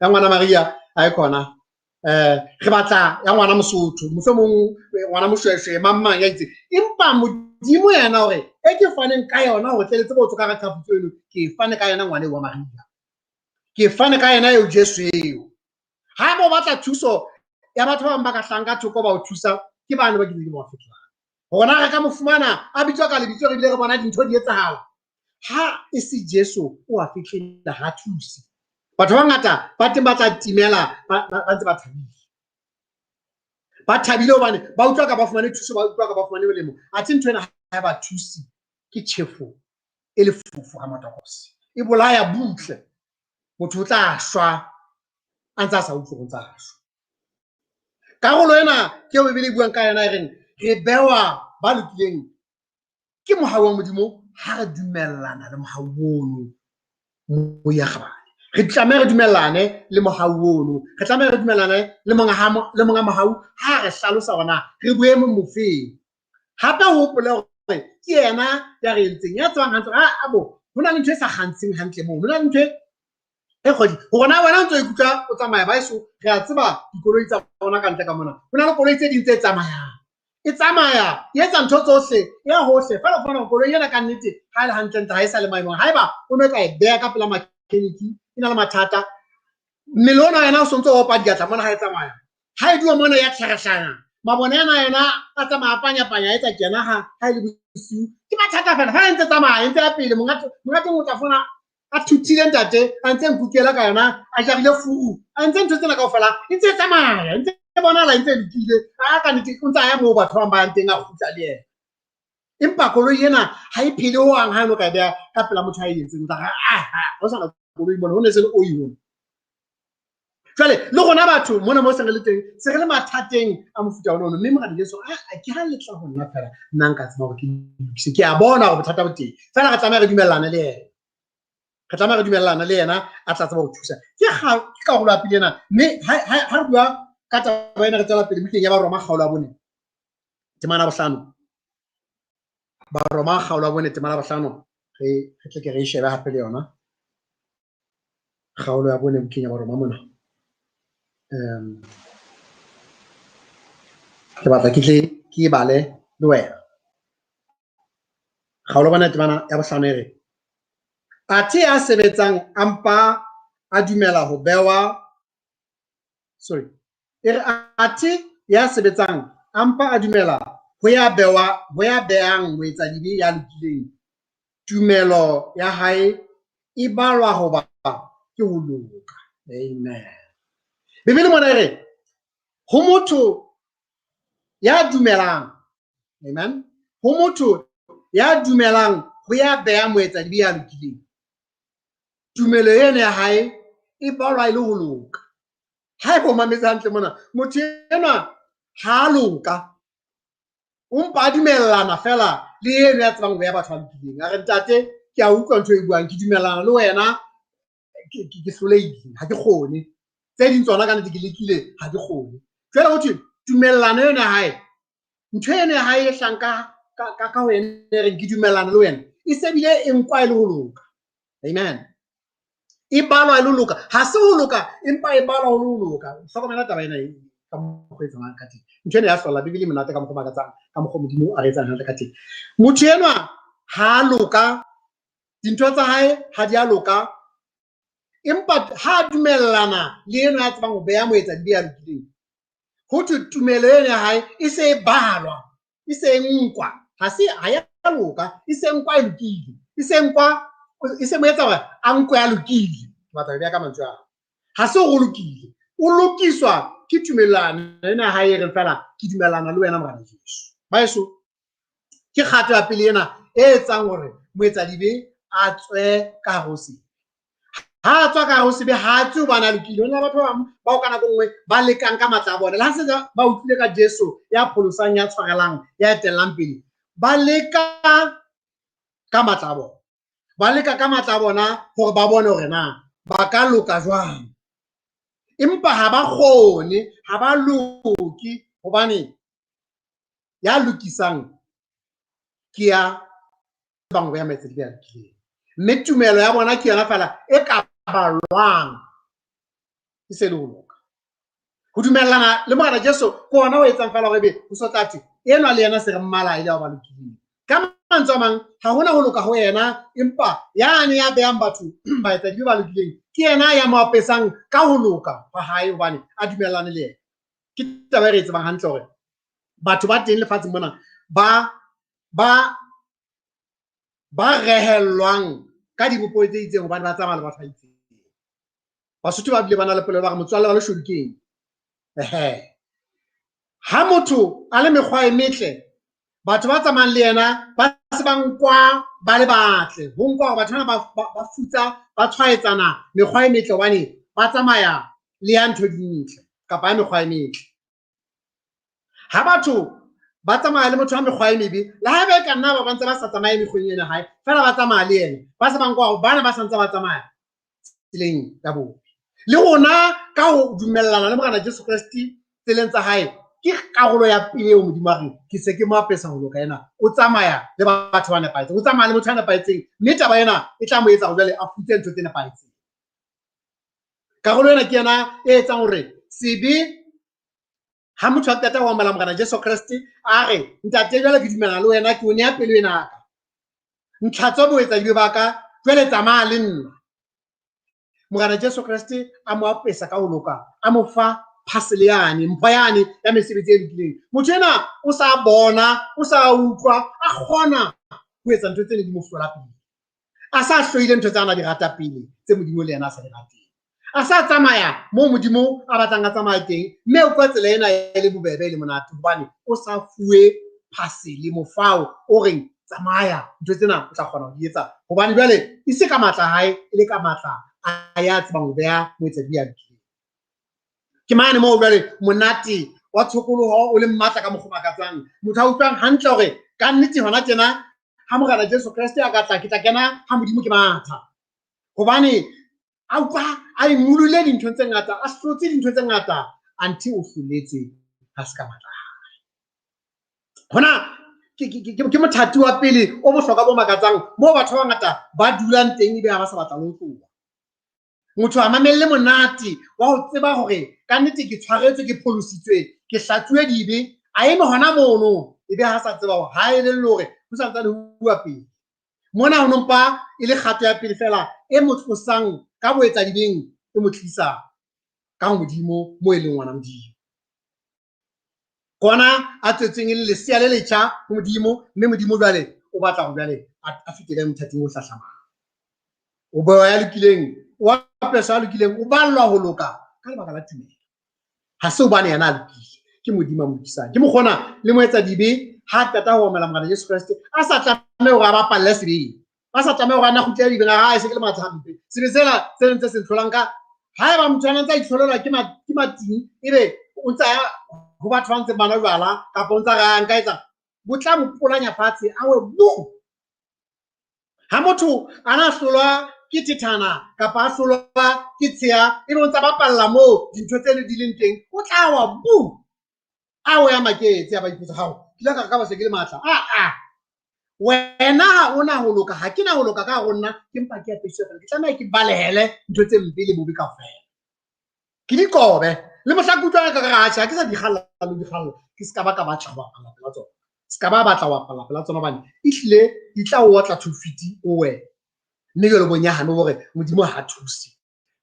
ya ngwana Maria a e khona. Re batla ya ngwana Mosotho, mohlomong ngwana Moshweshwe, mang mang ya itseng. Empa Modimo yena hore e ke faneng ka yona hore tle le tsebe ho tswa ka hara qhafutso eno, ke fane ka yena ngwana eo wa Maria. Ke fane ka yena eo Jesu eo. Ha eba o batla thuso ya batho ba bang ba ka hlang ka thoko ba o thusa, ke bane ba ke ba fetolang. Rona re ka mo fumana a bitswa ka lebitso, re bile re bona dintho di etsahala. Ha e se Jesu o a fihlela, ha thuse. Batho ba bangata ba teng ba tla timela ba ntse ba thabile. Ba thabile hobane ba utlwa ka ba fumane thuso, ba utlwa ka ba fumane molemo. Athe ntho ena ha ba thuse, ke tjhefo e lefufu ha motokose. E bolaya butle. Motho o tla shwa a ntse a sa utlwe ho ntse a shwa. Karolo ena ke eo Bibele e buang ka yona e reng re bewa ba lokileng ke mohau wa Modimo ha re dumellana le mohau ono moya kgabane. Re tlameha re dumellane le mohau ono, re tlameha re dumellane le monga mohau ha re hlalosa hore na re boemong bofeng. Hape o hopole hore ke yena ya re entseng, ya tsebang hantle hore a bo ho na le ntho e sa kgantsheng hantle moo, ho na le ntho e kgodi. Hore na wena o ntso ikutlwa o tsamaya ba eso, re a tseba dikoloi tsa rona ka ntle ka mona. Ho na le koloi tse ding tse tsamayang. E tsamaya, e etsa ntho tsohle, e ya hohle. Feela o fumana hore koloi ena ka nnete ha e le hantle-ntle ha e sa le maemong. Haeba o no ka e beha ka pela mechanic, e na le mathata. Mmele ona yena o sontse o opa diatla mona ha e tsamaya. Ha e dua mona ya tlharahlana. Mabone ana yena a tsamaya a panya-panya, a etsa tjena ha e le bosiu. Ke mathata feela. Ha e ntse tsamaya, e ntse ya pele. Monga teng o tla fumana a thuthile ntate, a ntse nkukela ka yona, a jarile furu, a ntse ntho tsena kaofela, e ntse e tsamaya, e ntse e bonahala e ntse e lokile. A ka nnete o ntse a ya moo batho ba bang ba yang teng, a kgutla le yena. Empa koloi ena ha e phele hohang ha no ka beha ka pela motho a e entseng, o tla re aha, ho sana koloi mona, ho ne se le oi hona. Jwale le rona batho mona mo se re le teng, se re le mathateng a mofuta ona ono, mme Morena Jesu a ke ha le tla ho nna fela, nna nka tseba hore ke lokise. Ke a bona hore bothata bo teng, fela re tlameha re dumellane le yena. Re tlameha re dumellana le yena, a tla tseba ho thusa. Ke karolo ya pele ena, mme ha re bua ka taba ena re tswela pele bukeng ya Baroma kgaolo ya 4 temana ya 5. Baroma kgaolo ya 4 temana ya 5, re tle ke re e shebe hape le yona. Kgaolo ya 4 bukeng ya Baroma mona. Ke batla ke tle ke e bale le wena. Kgaolo 4 temana ya 5 e re, athe ya sebetsang a mpa a dumela ho bewa, sorry, e re athe ya sebetsang a mpa a dumela ho ya bewa, ho ya behang moetsadibe ya lokileng, tumelo ya hae e balwa hoba ke ho loka. Amen. Bibele mona e re ho motho ya dumelang, amen, ho motho ya dumelang ho ya beha moetsadibe ya lokileng, tumelo ena ya hae e balwa e le ho loka. Ha e bo mametse hantle mona, motho enwa ha a loka, o mpa a dumellana fela le eno ya tsebang ho beha batho ba lokileng. A re, ntate, ke a utlwa ntho e buang, ke dumellana le wena, ke hlolehile, ha ke kgone. Tse ding tsona ka nnete ke lekile, ha ke kgone. Jwale ho thwe tumellano ena ya hae, ntho ena ya hae e hlang ka ho yena e reng ke dumellana le wena, e se bile e nkwa e le ho loka. Amen. E balwa e le ho loka. Ha se ho loka, empa e balwa ho le ho loka. Hlokomela taba ena e ka mokgwa e tsamayang ka teng. Ntho ena ya hlola Bibele e monate ka mokgwa o makatsang, ka mokgwa Modimo a re etsang hantle ka teng. Motho enwa ha a loka, dintho tsa hae ha di a loka, empa ha a dumellana le enwa ya tsebang ho beha moetsadibe ya lokileng, ho thwe tumelo ena ya hae e se e balwa, e se e nkwa, ha se ha ya loka, e se nkwa e lokile, e se nkwa, e se mo etsa hore a nkwe a lokile. Ke batla ho beha ka mantswe ao. Ha se hore o lokile, o lokiswa ke tumellano ena ya hae e reng fela ke dumellana le wena Morena Jesu. Baeso, ke kgato ya pele ena e etsang hore moetsadibe a tswe ka hare ho sebe. Ha a tswa ka hare ho sebe, ha a tswe hobane a lokile. Ho na le batho ba bang bao ka nako nngwe ba lekang ka matla a bona. Le ha se ba utlwile ka Jesu ya pholosang, ya tshwarelang, ya etellang pele, ba leka ka matla a bona. Ba leka ka matla a bona hore ba bone hore na ba ka loka jwang. Empa ha ba kgone, ha ba loke, hobane ya lokisang ke ya bang ya metsadibe ya lokileng. Mme tumelo ya bona ke yona fela e ka balwang e se le ho loka. Ho dumellana le Morena Jesu ke hona ho etsang fela hore ebe ho so tla thwe enwa le yena se re mmala e le ba lokileng. Ka mantswe a mang, ha hona ho loka ho yena, empa yane ya behang batho baetsadibe ba lokileng ke yena ya mo apesang ka ho loka hwa hae, hobane a dumellane le yena. Ke taba e re e tsebang hantle hore batho ba teng lefatsheng mona ba rehellwang ka dibopeho tse itseng hobane ba tsamaya le batho ba itseng. Basotho ba bile ba na le polelo ba re motswalle wa leshodu ke eng? Ehe. Ha motho a le mekgwa e metle, batho ba tsamayang le yena ba se ba nkwa ba le batle. Ho nkwa hore batho bana ba futsa, ba tshwaetsana mekgwa e metle hobane ba tsamaya le ya ntho di ntle kapa ya mekgwa e metle. Ha batho ba tsamaya le motho wa mekgwa e mebe, le haeba e ka nna ba ntse ba sa tsamaye mekgweng ena hae, fela ba tsamaya le yena, ba se ba nkwa hore bana ba sa ntse ba tsamaya tseleng ya bobe. Le rona ka ho dumellana le Morena Jesu Kreste tseleng tsa hae, ke karolo ya pele eo Modimo a reng ke se ke mo apesa ho loka ena. O tsamaya le batho ba nepahetseng, o tsamaya le motho ya nepahetseng, mme taba ena e tla mo etsa hore jwale a futse ntho tse nepahetseng. Karolo ena ke yona e etsang hore sebe ha motho a qeta ho amohela Morena Jesu Kreste, a re, ntate jwale ke dumellana le wena, ke o neha pelo ena ya ka, ntlhatswa boetsadibe ba ka, jwale tsamaya le nna. Morena Jesu Kreste a mo apesa ka ho loka, a mo fa parcel yane, mpho yane ya mesebetsi e lokileng. Motho ena o sa bona, o sa utlwa, a kgona ho etsa ntho tse ne di mo hlola pele. A sa hloile ntho tsa ana di rata pele, tse Modimo le yena a sa di rateng. A sa tsamaya moo Modimo a batlang a tsamaya teng, mme o kwa tsela ena e le bobebe e le monate hobane o sa fuwe phasele, mofao o reng tsamaya, ntho tsena o tla kgona ho di etsa. Hobane jwale e se ka matla a hae, e le ka matla a ya tsebang ho beha moetsadibe ya lokileng. Ke mane moo jwale monate wa tshokoloho o le matla ka mokgwa o makatsang. Motho a utlwang hantle hore ka nnete hona tjena ha Morena Jesu Kreste a ka tla, ke tla kena ha Modimo ke matha. Hobane a utlwa a imolole dinthong tse ngata, a hlotse dintho tse ngata, anthe o hloletswe ha se ka matla a hae. Hona ke mothati wa pele o bohlokwa bo makatsang moo batho ba bangata ba dulang teng ebe ha ba sa batla le ho tloha. Motho a mamelle monate wa ho tseba hore ka nnete ke tshwaretswe, ke pholositswe, ke hlatsuwe dibe, a eme hona mono ebe ha sa tseba hore ha elellwe hore ho sa ntsane ho uwa pele. Mona ho nompa e le kgato ya pele fela e mo tlosang ka boetsadibeng, e mo tlisa ka ho Modimo mo e leng ngwana Modimo. Kona a tswetsweng e le lesea le letjha ho Modimo, mme Modimo jwale o batla hore jwale a fetele mothating o hlahlamang. O bewa ya lokileng, o apeswa ya lokileng, o ballwa ho loka ka lebaka la tumelo. Ha se hobane yena a lokile, ke Modimo a mo lokisang. Ke mokgona le moetsadibe ha qeta ho omela Morena Jesu Kreste, a sa tlameha hore a bapalle sebeng, a sa tlameha hore a nna kgutlele dibeng, a hae se ke le matla hampe. Sebe sela se ntse se ntlholang ka haeba motho a ntse a itlholelwa ke mating, ebe o ntse a ya ho batho ba ntseng ba nwa jwala, kapa o ntse a re a nka etsa, bo tla mo polanya fatshe, a we bu. Ha motho a na hlolwa ke thethana kapa a hlolwa ke tsheya, ebe o ntse a bapalla moo dintho tse di leng teng, o tla wa bu. A we a maketse, a ba ipotsa, hao, ke ile ka re ka ba se ke le matla. A, a. Wena ha o na ho loka, ha ke na ho loka ka hare ho nna, ke mpa ke apesitswe fela. Ke tlameha ke balehele ntho tse mpe le bobe kaofela. Ke di qobe. Le mohla ke utlwang ka re, atjhe, ha ke sa di kgalla le di kgalla, ke ska ba ka batla ho bapala pela tsona. Ska ba batla ho bapala pela tsona hobane ehlile di tla o otla 2 feet o we. Mme jwale bo nyahame hore Modimo ha thuse.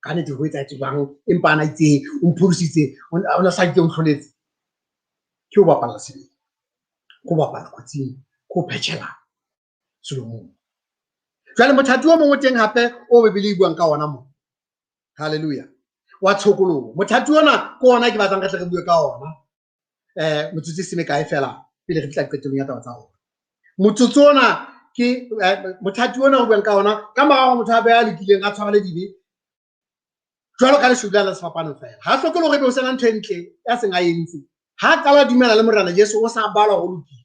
Ka nnete ho etsahetse jwang, empa ana itse o mpholositse, o na sa itse o ntlholetse. Ke ho bapalla sebeng, ke ho bapalla kotsing, ke ho phetjhela selomong. Jwale mothati o mong o teng hape o Bibele e buang ka ona mo. Hallelujah. Wa tshokoloho. Mothati ona ke ona ke batlang re tle re bue ka ona. Motsotso e se mekae fela pele re fihla qetellong ya taba tsa rona. Motsotso ona ke mothati ona o buang ka ona ka mora hore motho a be a lokileng a tshwarele dibe jwalo ka leshodu la sefapano fela. Ha hloke le hore ebe o sena ntho e ntle ya seng a entse. Ha qala dumela le Morena Jesu o sa balwa ho lokile.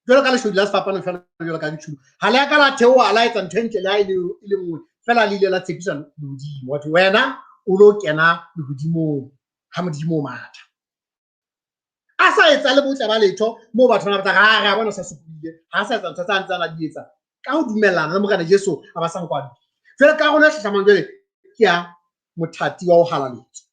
Jwalo ka leshodu la sefapano fela, jwalo ka ditjhulo. Ha le a ka la theoha la etsa ntho e ntle le ha e le nngwe fela, le ile la tshepiswa lehodimo. Wa thwe wena o lo kena lehodimong ha Modimo o matha. A sa etsa le botle ba letho moo batho ba batla ha re a bona sa sokodile, ha sa etsa ntho tsa ntse a di etsa ka ho dumellana le Morena Jesu a ba sa nkwa. Jwale karolo e hlahlamang jwale ke ya mothati wa ho halaletswa.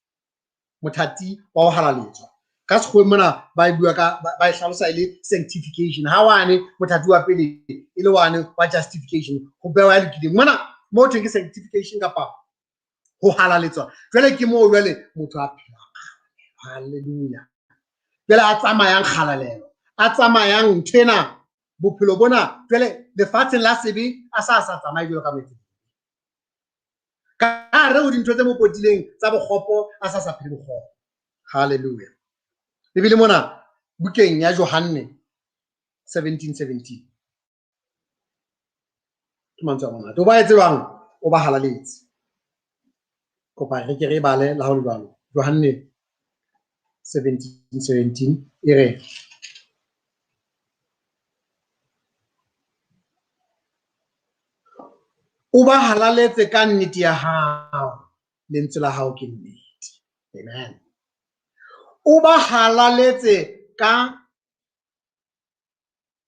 Mothati wa ho halaletswa. Ka sekgowa mona ba e bua ka, ba e hlalosa e le sanctification. Ha wane mothati wa pele e le wane wa justification, ho bewa ya lokileng. Mona mo thweng ke sanctification kapa ho halaletswa. Jwale ke moo jwale motho a phelang. Hallelujah. Jwale a tsamayang kgalalelo, a tsamayang nthwena, bophelo bona jwale lefatsheng la sebe a sa sa tsamaye jwalo ka moetsadibe. Ka hare ho dintho tse mo potileng tsa bokgopo a sa sa phele bokgopo. Hallelujah. Bibele mona bukeng ya Johanne 17:17. Ke mantswe a monate. O ba etse jwang? O ba halaletse. Kopa re ke re bale la ho le jwalo. Johanne 17:17 e re, o ba halaletse ka nnete ya hao, lentswe la hao ke nnete. Amen. O ba halaletse ka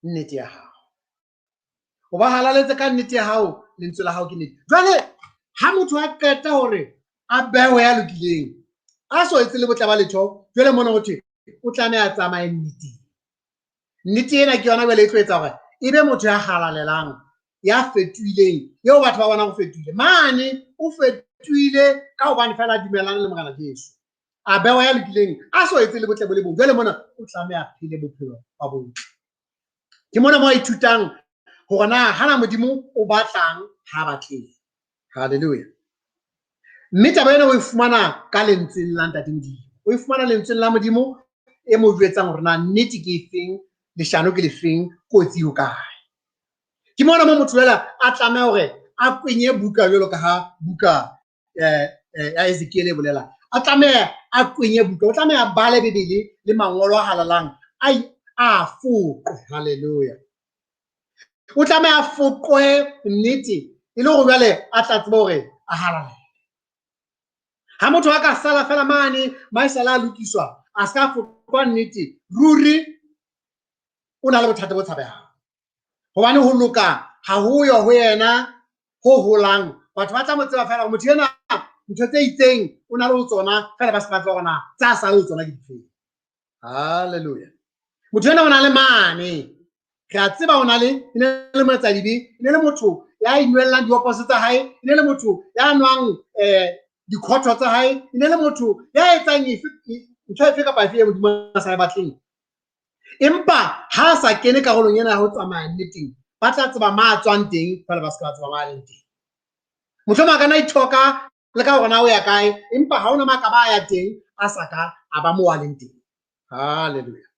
nnete ya hao. O ba halaletse ka nnete ya hao, lentswe la hao ke nnete. Jwale ha motho a qeta hore a bewe ya lokileng, a so etse le botle ba letho, jwale mona ho thwe o tlameha a tsamaye nneteng. Nnete ena ke yona jwale e tlo etsa hore e be motho ya halalelang, ya fetohileng, eo batho ba bonang o fetohile. Mane o fetohile ka hobane fela a dumelang le Morena Jesu. A bewa ya lokileng, a so etse le botle bo le bong. Jwale mona o tlameha a phele bophelo ba botle. Ke mona mo a ithutang hore na hana Modimo o batlang ha batleng. Hallelujah. Mme taba ena o e fumana ka lentsweng la Ntate Modimo. O e fumana lentsweng la Modimo e mo jwetsang hore na nnete ke efeng, Leshano ke lefeng? Kotsi ho kae? Ke mona mo motho jwale a tlameha hore a kwenye buka jwalo ka ha buka ya Ezekiel e bolela. A tlameha a kwenye buka, o tlameha a bale Bibele le mangolo a halalang a foqwe. Hallelujah. O tlameha a foqwe nnete e le hore jwale a tla tseba hore a halalele. Ha motho a ka sala fela mane, maesala a lokiswa, a ska foqwa nnete, ruri o na le bothata bo tshabehang. Hobane ho loka ha ho yo ho yena ho holang. Batho ba tla mo tseba fela hore motho ena ntho tse itseng o na le ho tsona, fela ba se ba tseba hore na tsa sa le ho tsona ke difeng. Hallelujah. Motho ena o na le mane. Re a tseba o na le, e ne le moetsadibe, e ne le motho ya inwellang dioposo tsa hae, e ne le motho ya nwang dikhotho tsa hae, e ne le motho ya etsang efe, ntho efe kapa efe e Modimo a sa e batleng. Empa ha a sa kene karolong ena ya ho tsamaya nneteng, ba tla tseba ma a tswang teng, fela ba se ka ba tseba ma a leng teng. Mohlomong a ka nna ithoka le ka hore na o ya kae, empa ha hona ma ka ba a ya teng, a sa ka a ba moo a leng teng. Hallelujah.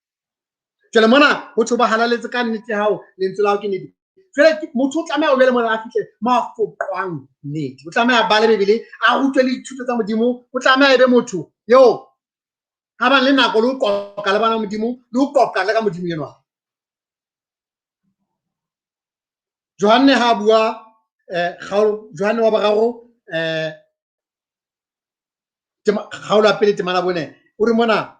Jwale mona ho thwe ba halaletse ka nnete ya hao, lentswe la hao ke nnete. Jwale motho o tlameha ho be le mona a fihle mo a foqwang nnete. O tlameha a bale Bibele, a rutwe le dithuto tsa Modimo. O tlameha e be motho eo a bang le nako le ho qoqa le bana Modimo, le ho qoqa le ka Modimo enwa. Johanne ha bua Johanne wa boraro kgaolo ya pele temana bone, o re mona,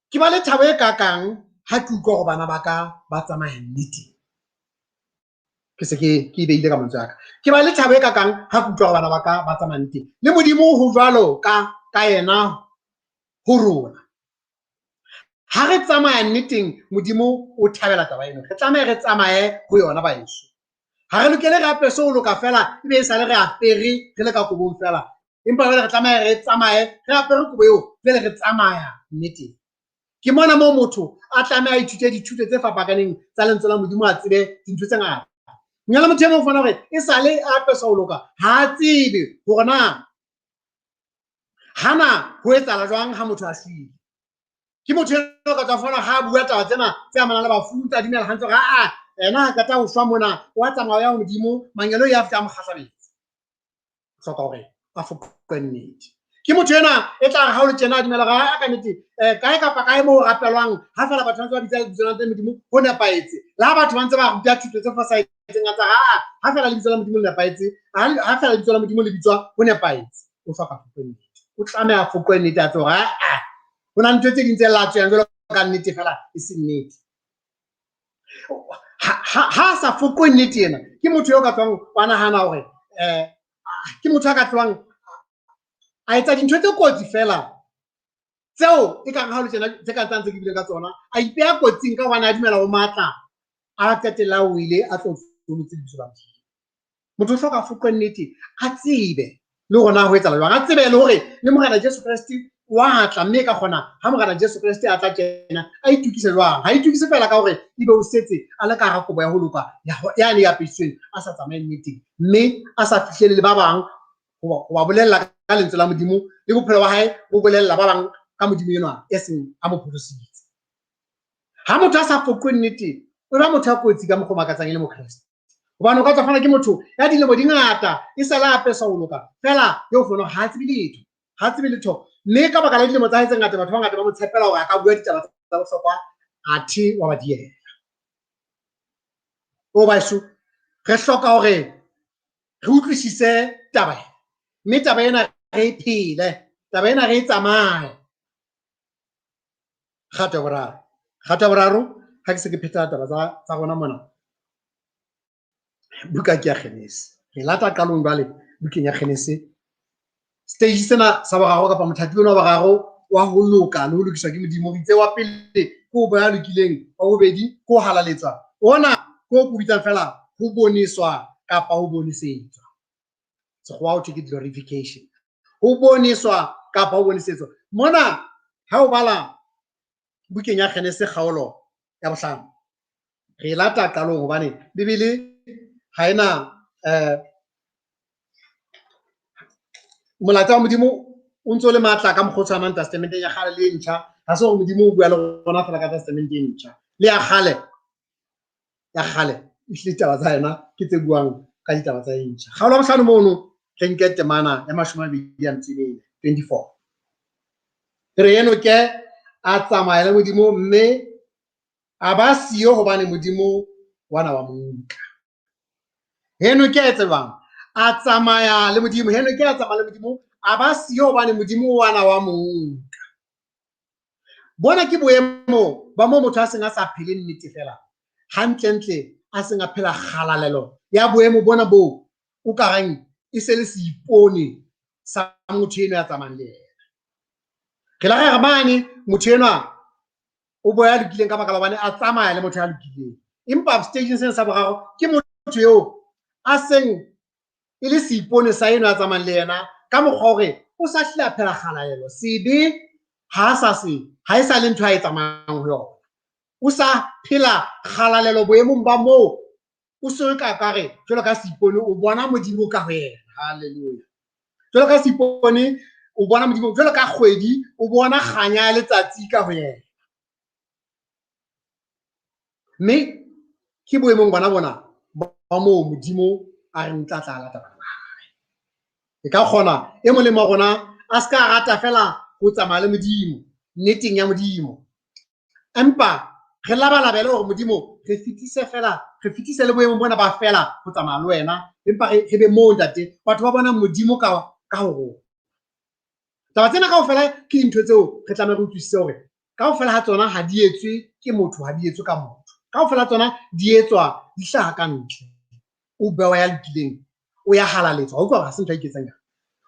ke ba le thabo e kakang ha ke utlwa hore bana ba ka ba tsamaya nnete. Ke se ke e beile ka mantswe a ka. Ke ba le thabo e kakang ha ke utlwa hore bana ba ka ba tsamaya nnete. Le Modimo ho jwalo ka yena ho rona. Ha re tsamaya nneteng, Modimo o thabela taba eno. Re tlameha re tsamaye ho yona baheso. Ha re lokele re apese ho loka fela, ebe e sale re apere re le ka kobong fela. Empa jwale re tlameha re tsamaye, re apere kobo eo, jwale re tsamaya nneteng. Ke mona moo motho a tlameha a ithute dithuto tse fapakaneng tsa lentswe la Modimo, a tsebe dintho tse ngata. Nyala motho e mong o fumana hore e sale a apesa ho loka, ha a tsebe hore na hana ho etsahala jwang ha motho a shwele. Ke motho eno ka tswa fumana ha a bua taba tsena tse amanang le bafu, ntse a dumela hantle hore aa, ena ha qeta ho shwa mona, wa tsamaya ya ho Modimo, mangeloi a fihla a mo kgahlabetsa. Hloka hore a foqwe nnete. Ke motho ena e tla re ha o le tjena a dumela hore a ka nnete, kae kapa kae moo ho rapelwang, ha feela batho ba ntse ba bitsa lebitso la Modimo, ho nepahetse. Le ha batho ba ntse ba ruta thuto tse fosahetseng, a tsa ha, ha feela lebitso la Modimo le nepahetse, ha feela lebitso la Modimo le bitswa, ho nepahetse. O hloka foqwe nnete. O tlameha a foqwe nnete, a tsebe hore a, ho na le ntho tse ding tse latsweng jwalo ka nnete fela e se nnete. Ha a sa foqwe nnete ena, ke motho eo ka tswang wa nahana hore ke motho a ka tlohang a etsa dintho tse kotsi fela tseo e kang ha o le tjena tse ka tsang tse ke bileng ka tsona, a ipeha kotsing ka hobane a dumela ho matla a qetella o ile a tlo tsolotse lebitso la Modimo. Motho o hloka foqwe nnete, a tsebe le hore na ho etsahala jwang, a tsebe le hore le Morena Jesu Kreste wa tla, mme ka kgona ha Morena Jesu Kreste a tla kena a itukise jwang. Ha itukise fela ka hore ebe o setse a le ka hara kobo ya ho loka ya ne apesitsweng, a sa tsamaye nneteng, mme a sa fihlele le ba bang ho ba bolella ka lentswe la Modimo, le bophelo ba hae bo bolella ba bang ka Modimo enwa e seng a mo pholositse. Ha motho a sa foqwe nnete, o ba motho ya kotsi ka mokgwa o makatsang e le Mokreste. Hobane o ka tswa fana ke motho ya dilemo di ngata e sale a apesa ho loka fela, eo fona ha tsebe letho, ha tsebe letho. Mme ka baka la dilemo tsa hae tse ngata, batho ba bangata ba mo tshepela hore a ka bua ditaba tsa bohlokwa, athe wa ba diela. O baeso, re hloka hore re utlwisise taba ena, mme taba ena re e phele, taba ena re e tsamaye. Kgato ya boraro, kgato ya boraro, ha ke se ke pheta taba tsa rona mona, buka ke ya Genese. Re lata qalong jwale bukeng ya Genese. Stage sena sa boraro kapa mothati ona wa boraro wa ho loka le ho lokiswa ke Modimo, re itse wa pele ke ho ba lokileng, wa bobedi ke ho halaletswa, ona ke o bitsang fela ho boneswa kapa ho bonesetswa. Sekgowa ho thwe ke glorification. Ho boneswa kapa ho bonesetswa. Mona ha o bala bukeng ya Genese kgaolo ya bohlano, re lata qalong hobane Bibele ha ena molaetsa wa Modimo o ntso le matla ka mokgwa o tshwanang testamenteng ya kgale le e ntjha. Ha se hore Modimo o bua le rona fela ka testamente e ntjha, le ya kgale Ya kgale ehlile ditaba tsa yona ke tse buang ka ditaba tsa e ntjha. Kgaolo ya bohlano mono re nke temana ya 24. Re Enoke a tsamaya le Modimo mme a ba siyo hobane Modimo wa na wa mo nka. Enoke a etsa jwang? A tsamaya le Modimo. Enoke a tsamaya le Modimo, a ba siyo hobane Modimo wa na wa mo nka. Bona ke boemo ba moo motho a seng a sa phele nnete fela, hantlentle a seng a phela kgalalelo ya boemo bona boo o ka reng e se le seipone sa motho eno ya tsamayang le yena. Re la re mane motho enwa o boya lokileng ka baka la hobane a tsamaya le motho ya lokileng. Empa stageng sena sa boraro ke motho eo a seng e le seipone sa eno ya tsamayang le yena ka mokgwa hore o sa hlile a phela kgalalelo. Sebe ha sa se ha e sa le ntho a e tsamayang ho yona. O sa phela kgalalelo boemong ba moo o se ka kare jwalo ka seipone o bona Modimo ka ho yena. Hallelujah. Jwalo ka seipone o bona Modimo, jwalo ka kgwedi o bona kganya ya letsatsi ka ho yena. Mme ke boemong bona bona ba moo Modimo a reng tla tla lata bana ba hae. E ka kgona e molemo wa rona a se ka rata fela ho tsamaya le Modimo nneteng ya Modimo, empa re labalabele hore Modimo re fetise fela, re fetise le boemong bona ba fela ho tsamaya le wena, empa re be moo ntate batho ba bona Modimo ka ho rona. Taba tsena kaofela ke dintho tseo re tlameha re utlwisise hore kaofela ha tsona ha di etswe ke motho, ha di etswe ka motho. Kaofela tsona di etswa di hlaha ka ntle. O bewa ya lokileng, o ya halaletswa, ha utlwa ha se ntho a iketsang yona.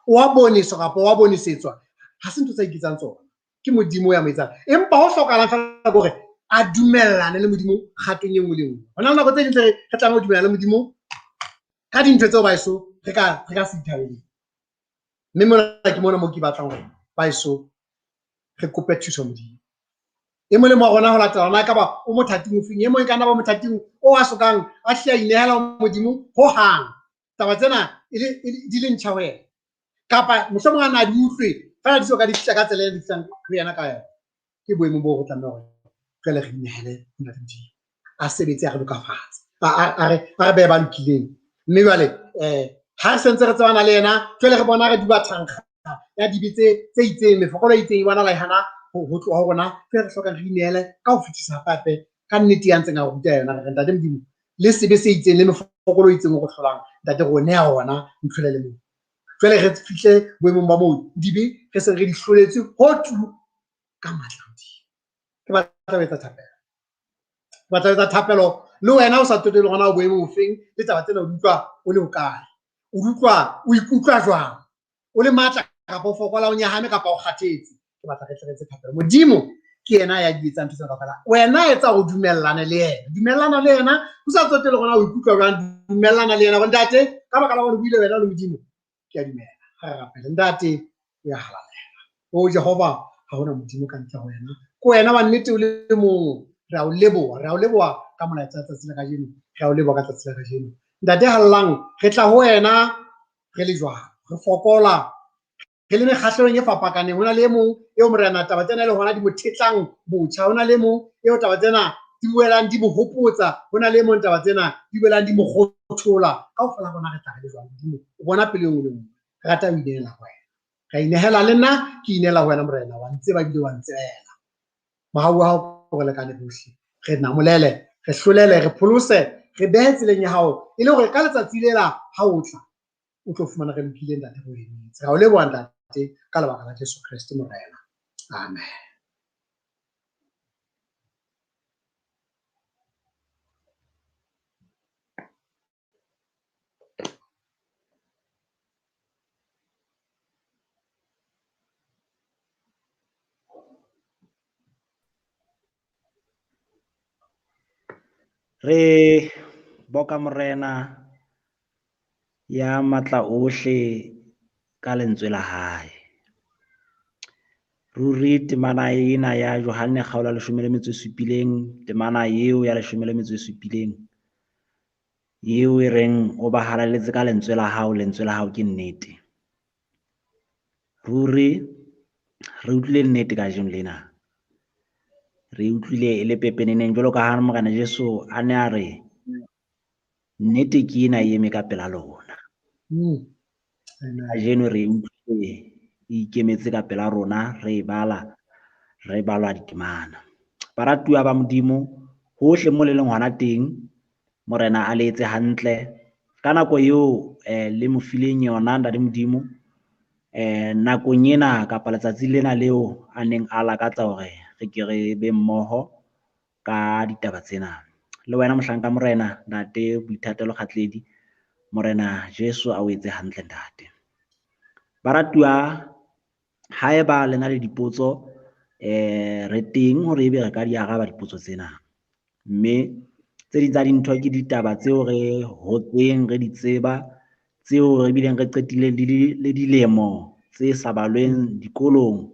O a boneswa kapa o a bonesetswa, ha se ntho tsa iketsang tsona. Ke Modimo ya mo etsang. Empa ho hlokahalang fela ke hore a dumellane le Modimo kgatong e nngwe le nngwe. Ho na le nako tse ding tse re tlameha ho dumellana le Modimo ka dintho tseo baeso re ka se dithabeleng. Mme mona ke mona moo ke batlang hore baeso re kope thuso Modimo. E molemo wa rona ho latela hona ekaba o mothating ofeng, e mong e ka nna ba mothating o a sokang a hle a inehela ho Modimo hohang. Taba tsena di le ntjha ho yena. Kapa mohlomong a na di utlwe fela di so ka di fihla ka tsela e di fihlang ho yena ka yona. Ke boemong boo re tlameha hore jwale re inehele ho Modimo. A sebetse a re lokafatse, a re behe ba lokileng. Mme jwale ha re sentse re tsebana le yena, jwale re bona re duba thankga ya dibe tse itseng, mefokolo e itseng e bonahala e hana ho tloha ho rona. Jwale re hlokang re inehele ka ho fetisa hape ka nnete ya ntseng a ruta yona. Re re ntate Modimo, le sebe se itseng le mefokolo e itseng o re hlolang, ntate re o neha ona ntlhole le moo. Jwale re fihle boemong ba moo dibe re seng re di hloletse ho tu ka matla a Modimo. Ke batla ho etsa thapelo. Ke batla ho etsa thapelo le wena o sa tsotelle hore na o boemong bofeng le taba tsena o di utlwa o le hokae. O di utlwa o ikutlwa jwang? O le matla kapa o fokola, o nyahame kapa o kgathetse. Ke batla re tle re etse thapelo. Modimo ke yena ya di etsang ntho tsena kaofela. Wena etsa hore o dumellane le yena. Dumellana le yena, o sa tsotelle hore na o ikutlwa jwang, dumellana le yena hore ntate, ka baka la hore o buile wena le Modimo, ke a dumela. Ha re rapele. Ntate, o ya halalela. O Jehova, ha hona Modimo ka ntle ho wena. Ke wena wa nnete o le mong. Re a o leboha, re a o leboha ka molaetsa tsatsi la kajeno. Re a o leboha ka tsatsi la kajeno. Ntate hallang, re tla ho wena re le jwang? Re fokola, re le mekgahlelong e fapakaneng. Ho na le e mong eo Morena taba tsena e le hona di mo thetlang botjha. Ho na le e mong eo taba tsena di boelang di mo hopotsa. Ho na le e mong taba tsena di boelang di mo kgothola. Kaofela rona re tla re le jwang? Modimo o bona pelo e nngwe le nngwe. Re rata ho inehela ho wena. Re inehela le nna, ke inehela ho wena Morena. Wa ntseba ebile wa ntsebela. Mohau wa hao o re lekane bohle. Re namolele, re hlolele, re pholose, re behe tseleng ya hao e le hore ka letsatsi lela ha o tla o tlo fumana re lokile ntate re o emetse. Re a o leboha ntate ka lebaka la Jesu Kreste Morena. Amen. Re boka Morena ya matla ohle ka lentswe la hae. Ruri temana ena ya Johanne kgaolo ya 17, temana eo ya 17 eo e reng o ba halaletse ka lentswe la hao, lentswe la hao ke nnete. Ruri re utlwile nnete kajeno lena. Re utlwile e le pepeneneng jwalo ka ha Morena Jesu a ne a re Nnete ke ena e eme ka pela lona. Kajeno re utlwile e ikemetse ka pela rona, re e bala, re balwa ditemana. Baratuwa ba Modimo, hohle mo le leng hona teng, Morena a le etse hantle. Ka nako eo le mo fileng yona Ntate Modimo, nakong ena kapa letsatsi lena leo a neng a lakatsa hore re ke re be mmoho ka ditaba tsena. Le wena mohlanka Morena, Ntate Boithatelo Kgatledi, Morena Jesu a o etse hantle ntate. Baratuwa, haeba le na le dipotso, re teng hore ebe re ka di araba dipotso tsena. Mme tse ding tsa dintho ke ditaba tseo re hotseng re di tseba, tseo re bileng re qetileng le dilemo tse sa balweng dikolong,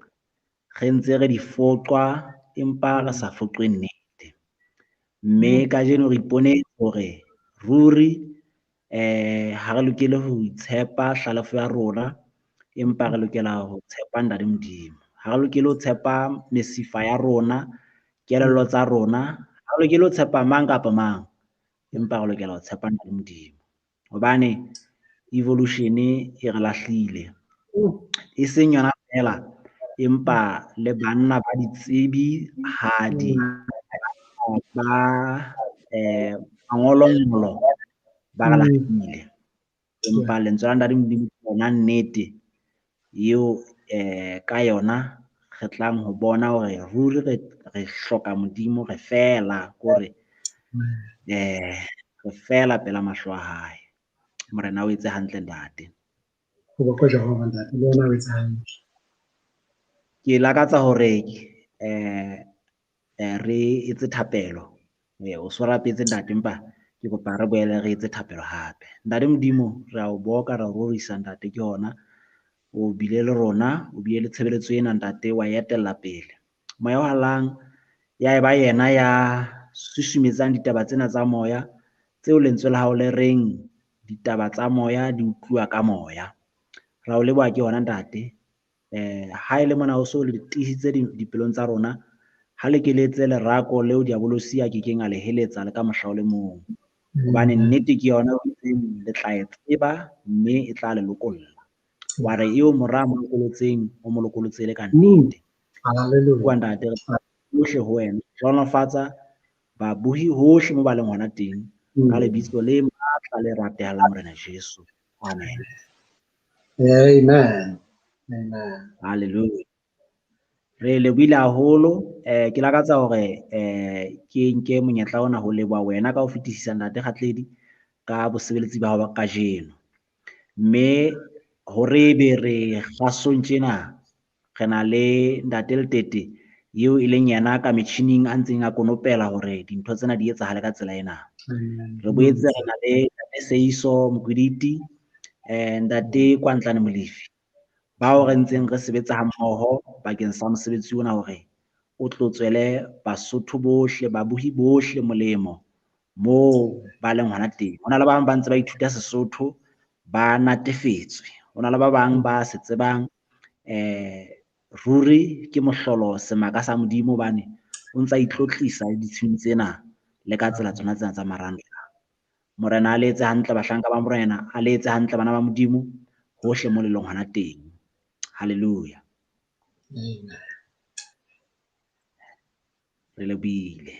re ntse re di foqwa empa re sa foqwe nnete. Mme kajeno re iponetse hore ruri ha re lokele ho itshepa hlalefo ya rona, empa re lokela ho tshepa Ntate Modimo. Ha re lokele ho tshepa mesifa ya rona, kelello tsa rona, ha re lokele ho tshepa mang kapa mang, empa re lokela ho tshepa Ntate Modimo. Hobane evolution e re lahlile. E seng yona fela, empa le banna ba ditsebi hadi ba mangolongolo ba re lahlile. Empa lentswe la Ntate Modimo ke yona nnete eo ka yona re tlang ho bona hore ruri re hloka Modimo, re fela kore re fela pela mahlo a hae. Morena o etse hantle ntate. Ho bokwe Jehova ntate, le wena o etse hantle. Ke lakatsa hore re etse thapelo. O so rapetse ntate, empa ke kopa re boele re etse thapelo hape. Ntate Modimo, re a o boka, re a o rorisa ntate ke hona. O bile le rona, o bile le tshebeletso ena ntate, wa e etella pele. Moya o halalelang ya eba yena ya susumetsang ditaba tsena tsa moya, tseo lentswe la hao le reng ditaba tsa moya di utluwa ka moya. Ra o leboha ke hona ntate. Ha e le mona o so le tiisitse dipelong tsa rona, ha le ke le etse lerako leo diabolosi a kekeng a le heletsa le ka mohla o le mong. Hobane nnete ke yona le tla e tseba mme e tla le lokolla. Wa re eo mora mo lokolotseng, o mo lokolotse le ka nnete. Hallelujah. Bua ntate, re hohle ho wena. Hlohonolofatsa babohi hohle mo ba leng hona teng. Ka lebitso le matla le ratehang la Morena Jesu. Amen. Amen. Amen. Hallelujah. Re lebohile haholo. Ke lakatsa hore ke nke monyetla ona ho leboha wena ka ho fetisisa Ntate Kgatledi ka bosebeletsi ba hao ba kajeno. Mme hore ebe re kgasong tjena, re na le Ntate Letete eo e leng yena ka metjhining a ntseng a konopela hore dintho tsena di etsahale ka tsela ena. Re boetse re na le Ntate Seiso Mokwiditi, Ntate Kwantlane Molefi, bao re ntseng re sebetsa hammoho bakeng sa mosebetsi ona hore o tlo tswele Basotho bohle, babohi bohle molemo moo ba leng hona teng. Ho na le ba bang ba ntse ba ithuta Sesotho, ba natefetswe. Ho na le ba bang ba se tsebang, ruri ke mohlolo semaka sa Modimo hobane o ntsa itlotlisa le ditshimo tsena le ka tsela tsona tsena tsa marangrang. Morena a le etse hantle bahlanka ba Morena, a le etse hantle bana ba Modimo hohle mo le leng hona teng. Hallelujah. Amen. Re lebohile.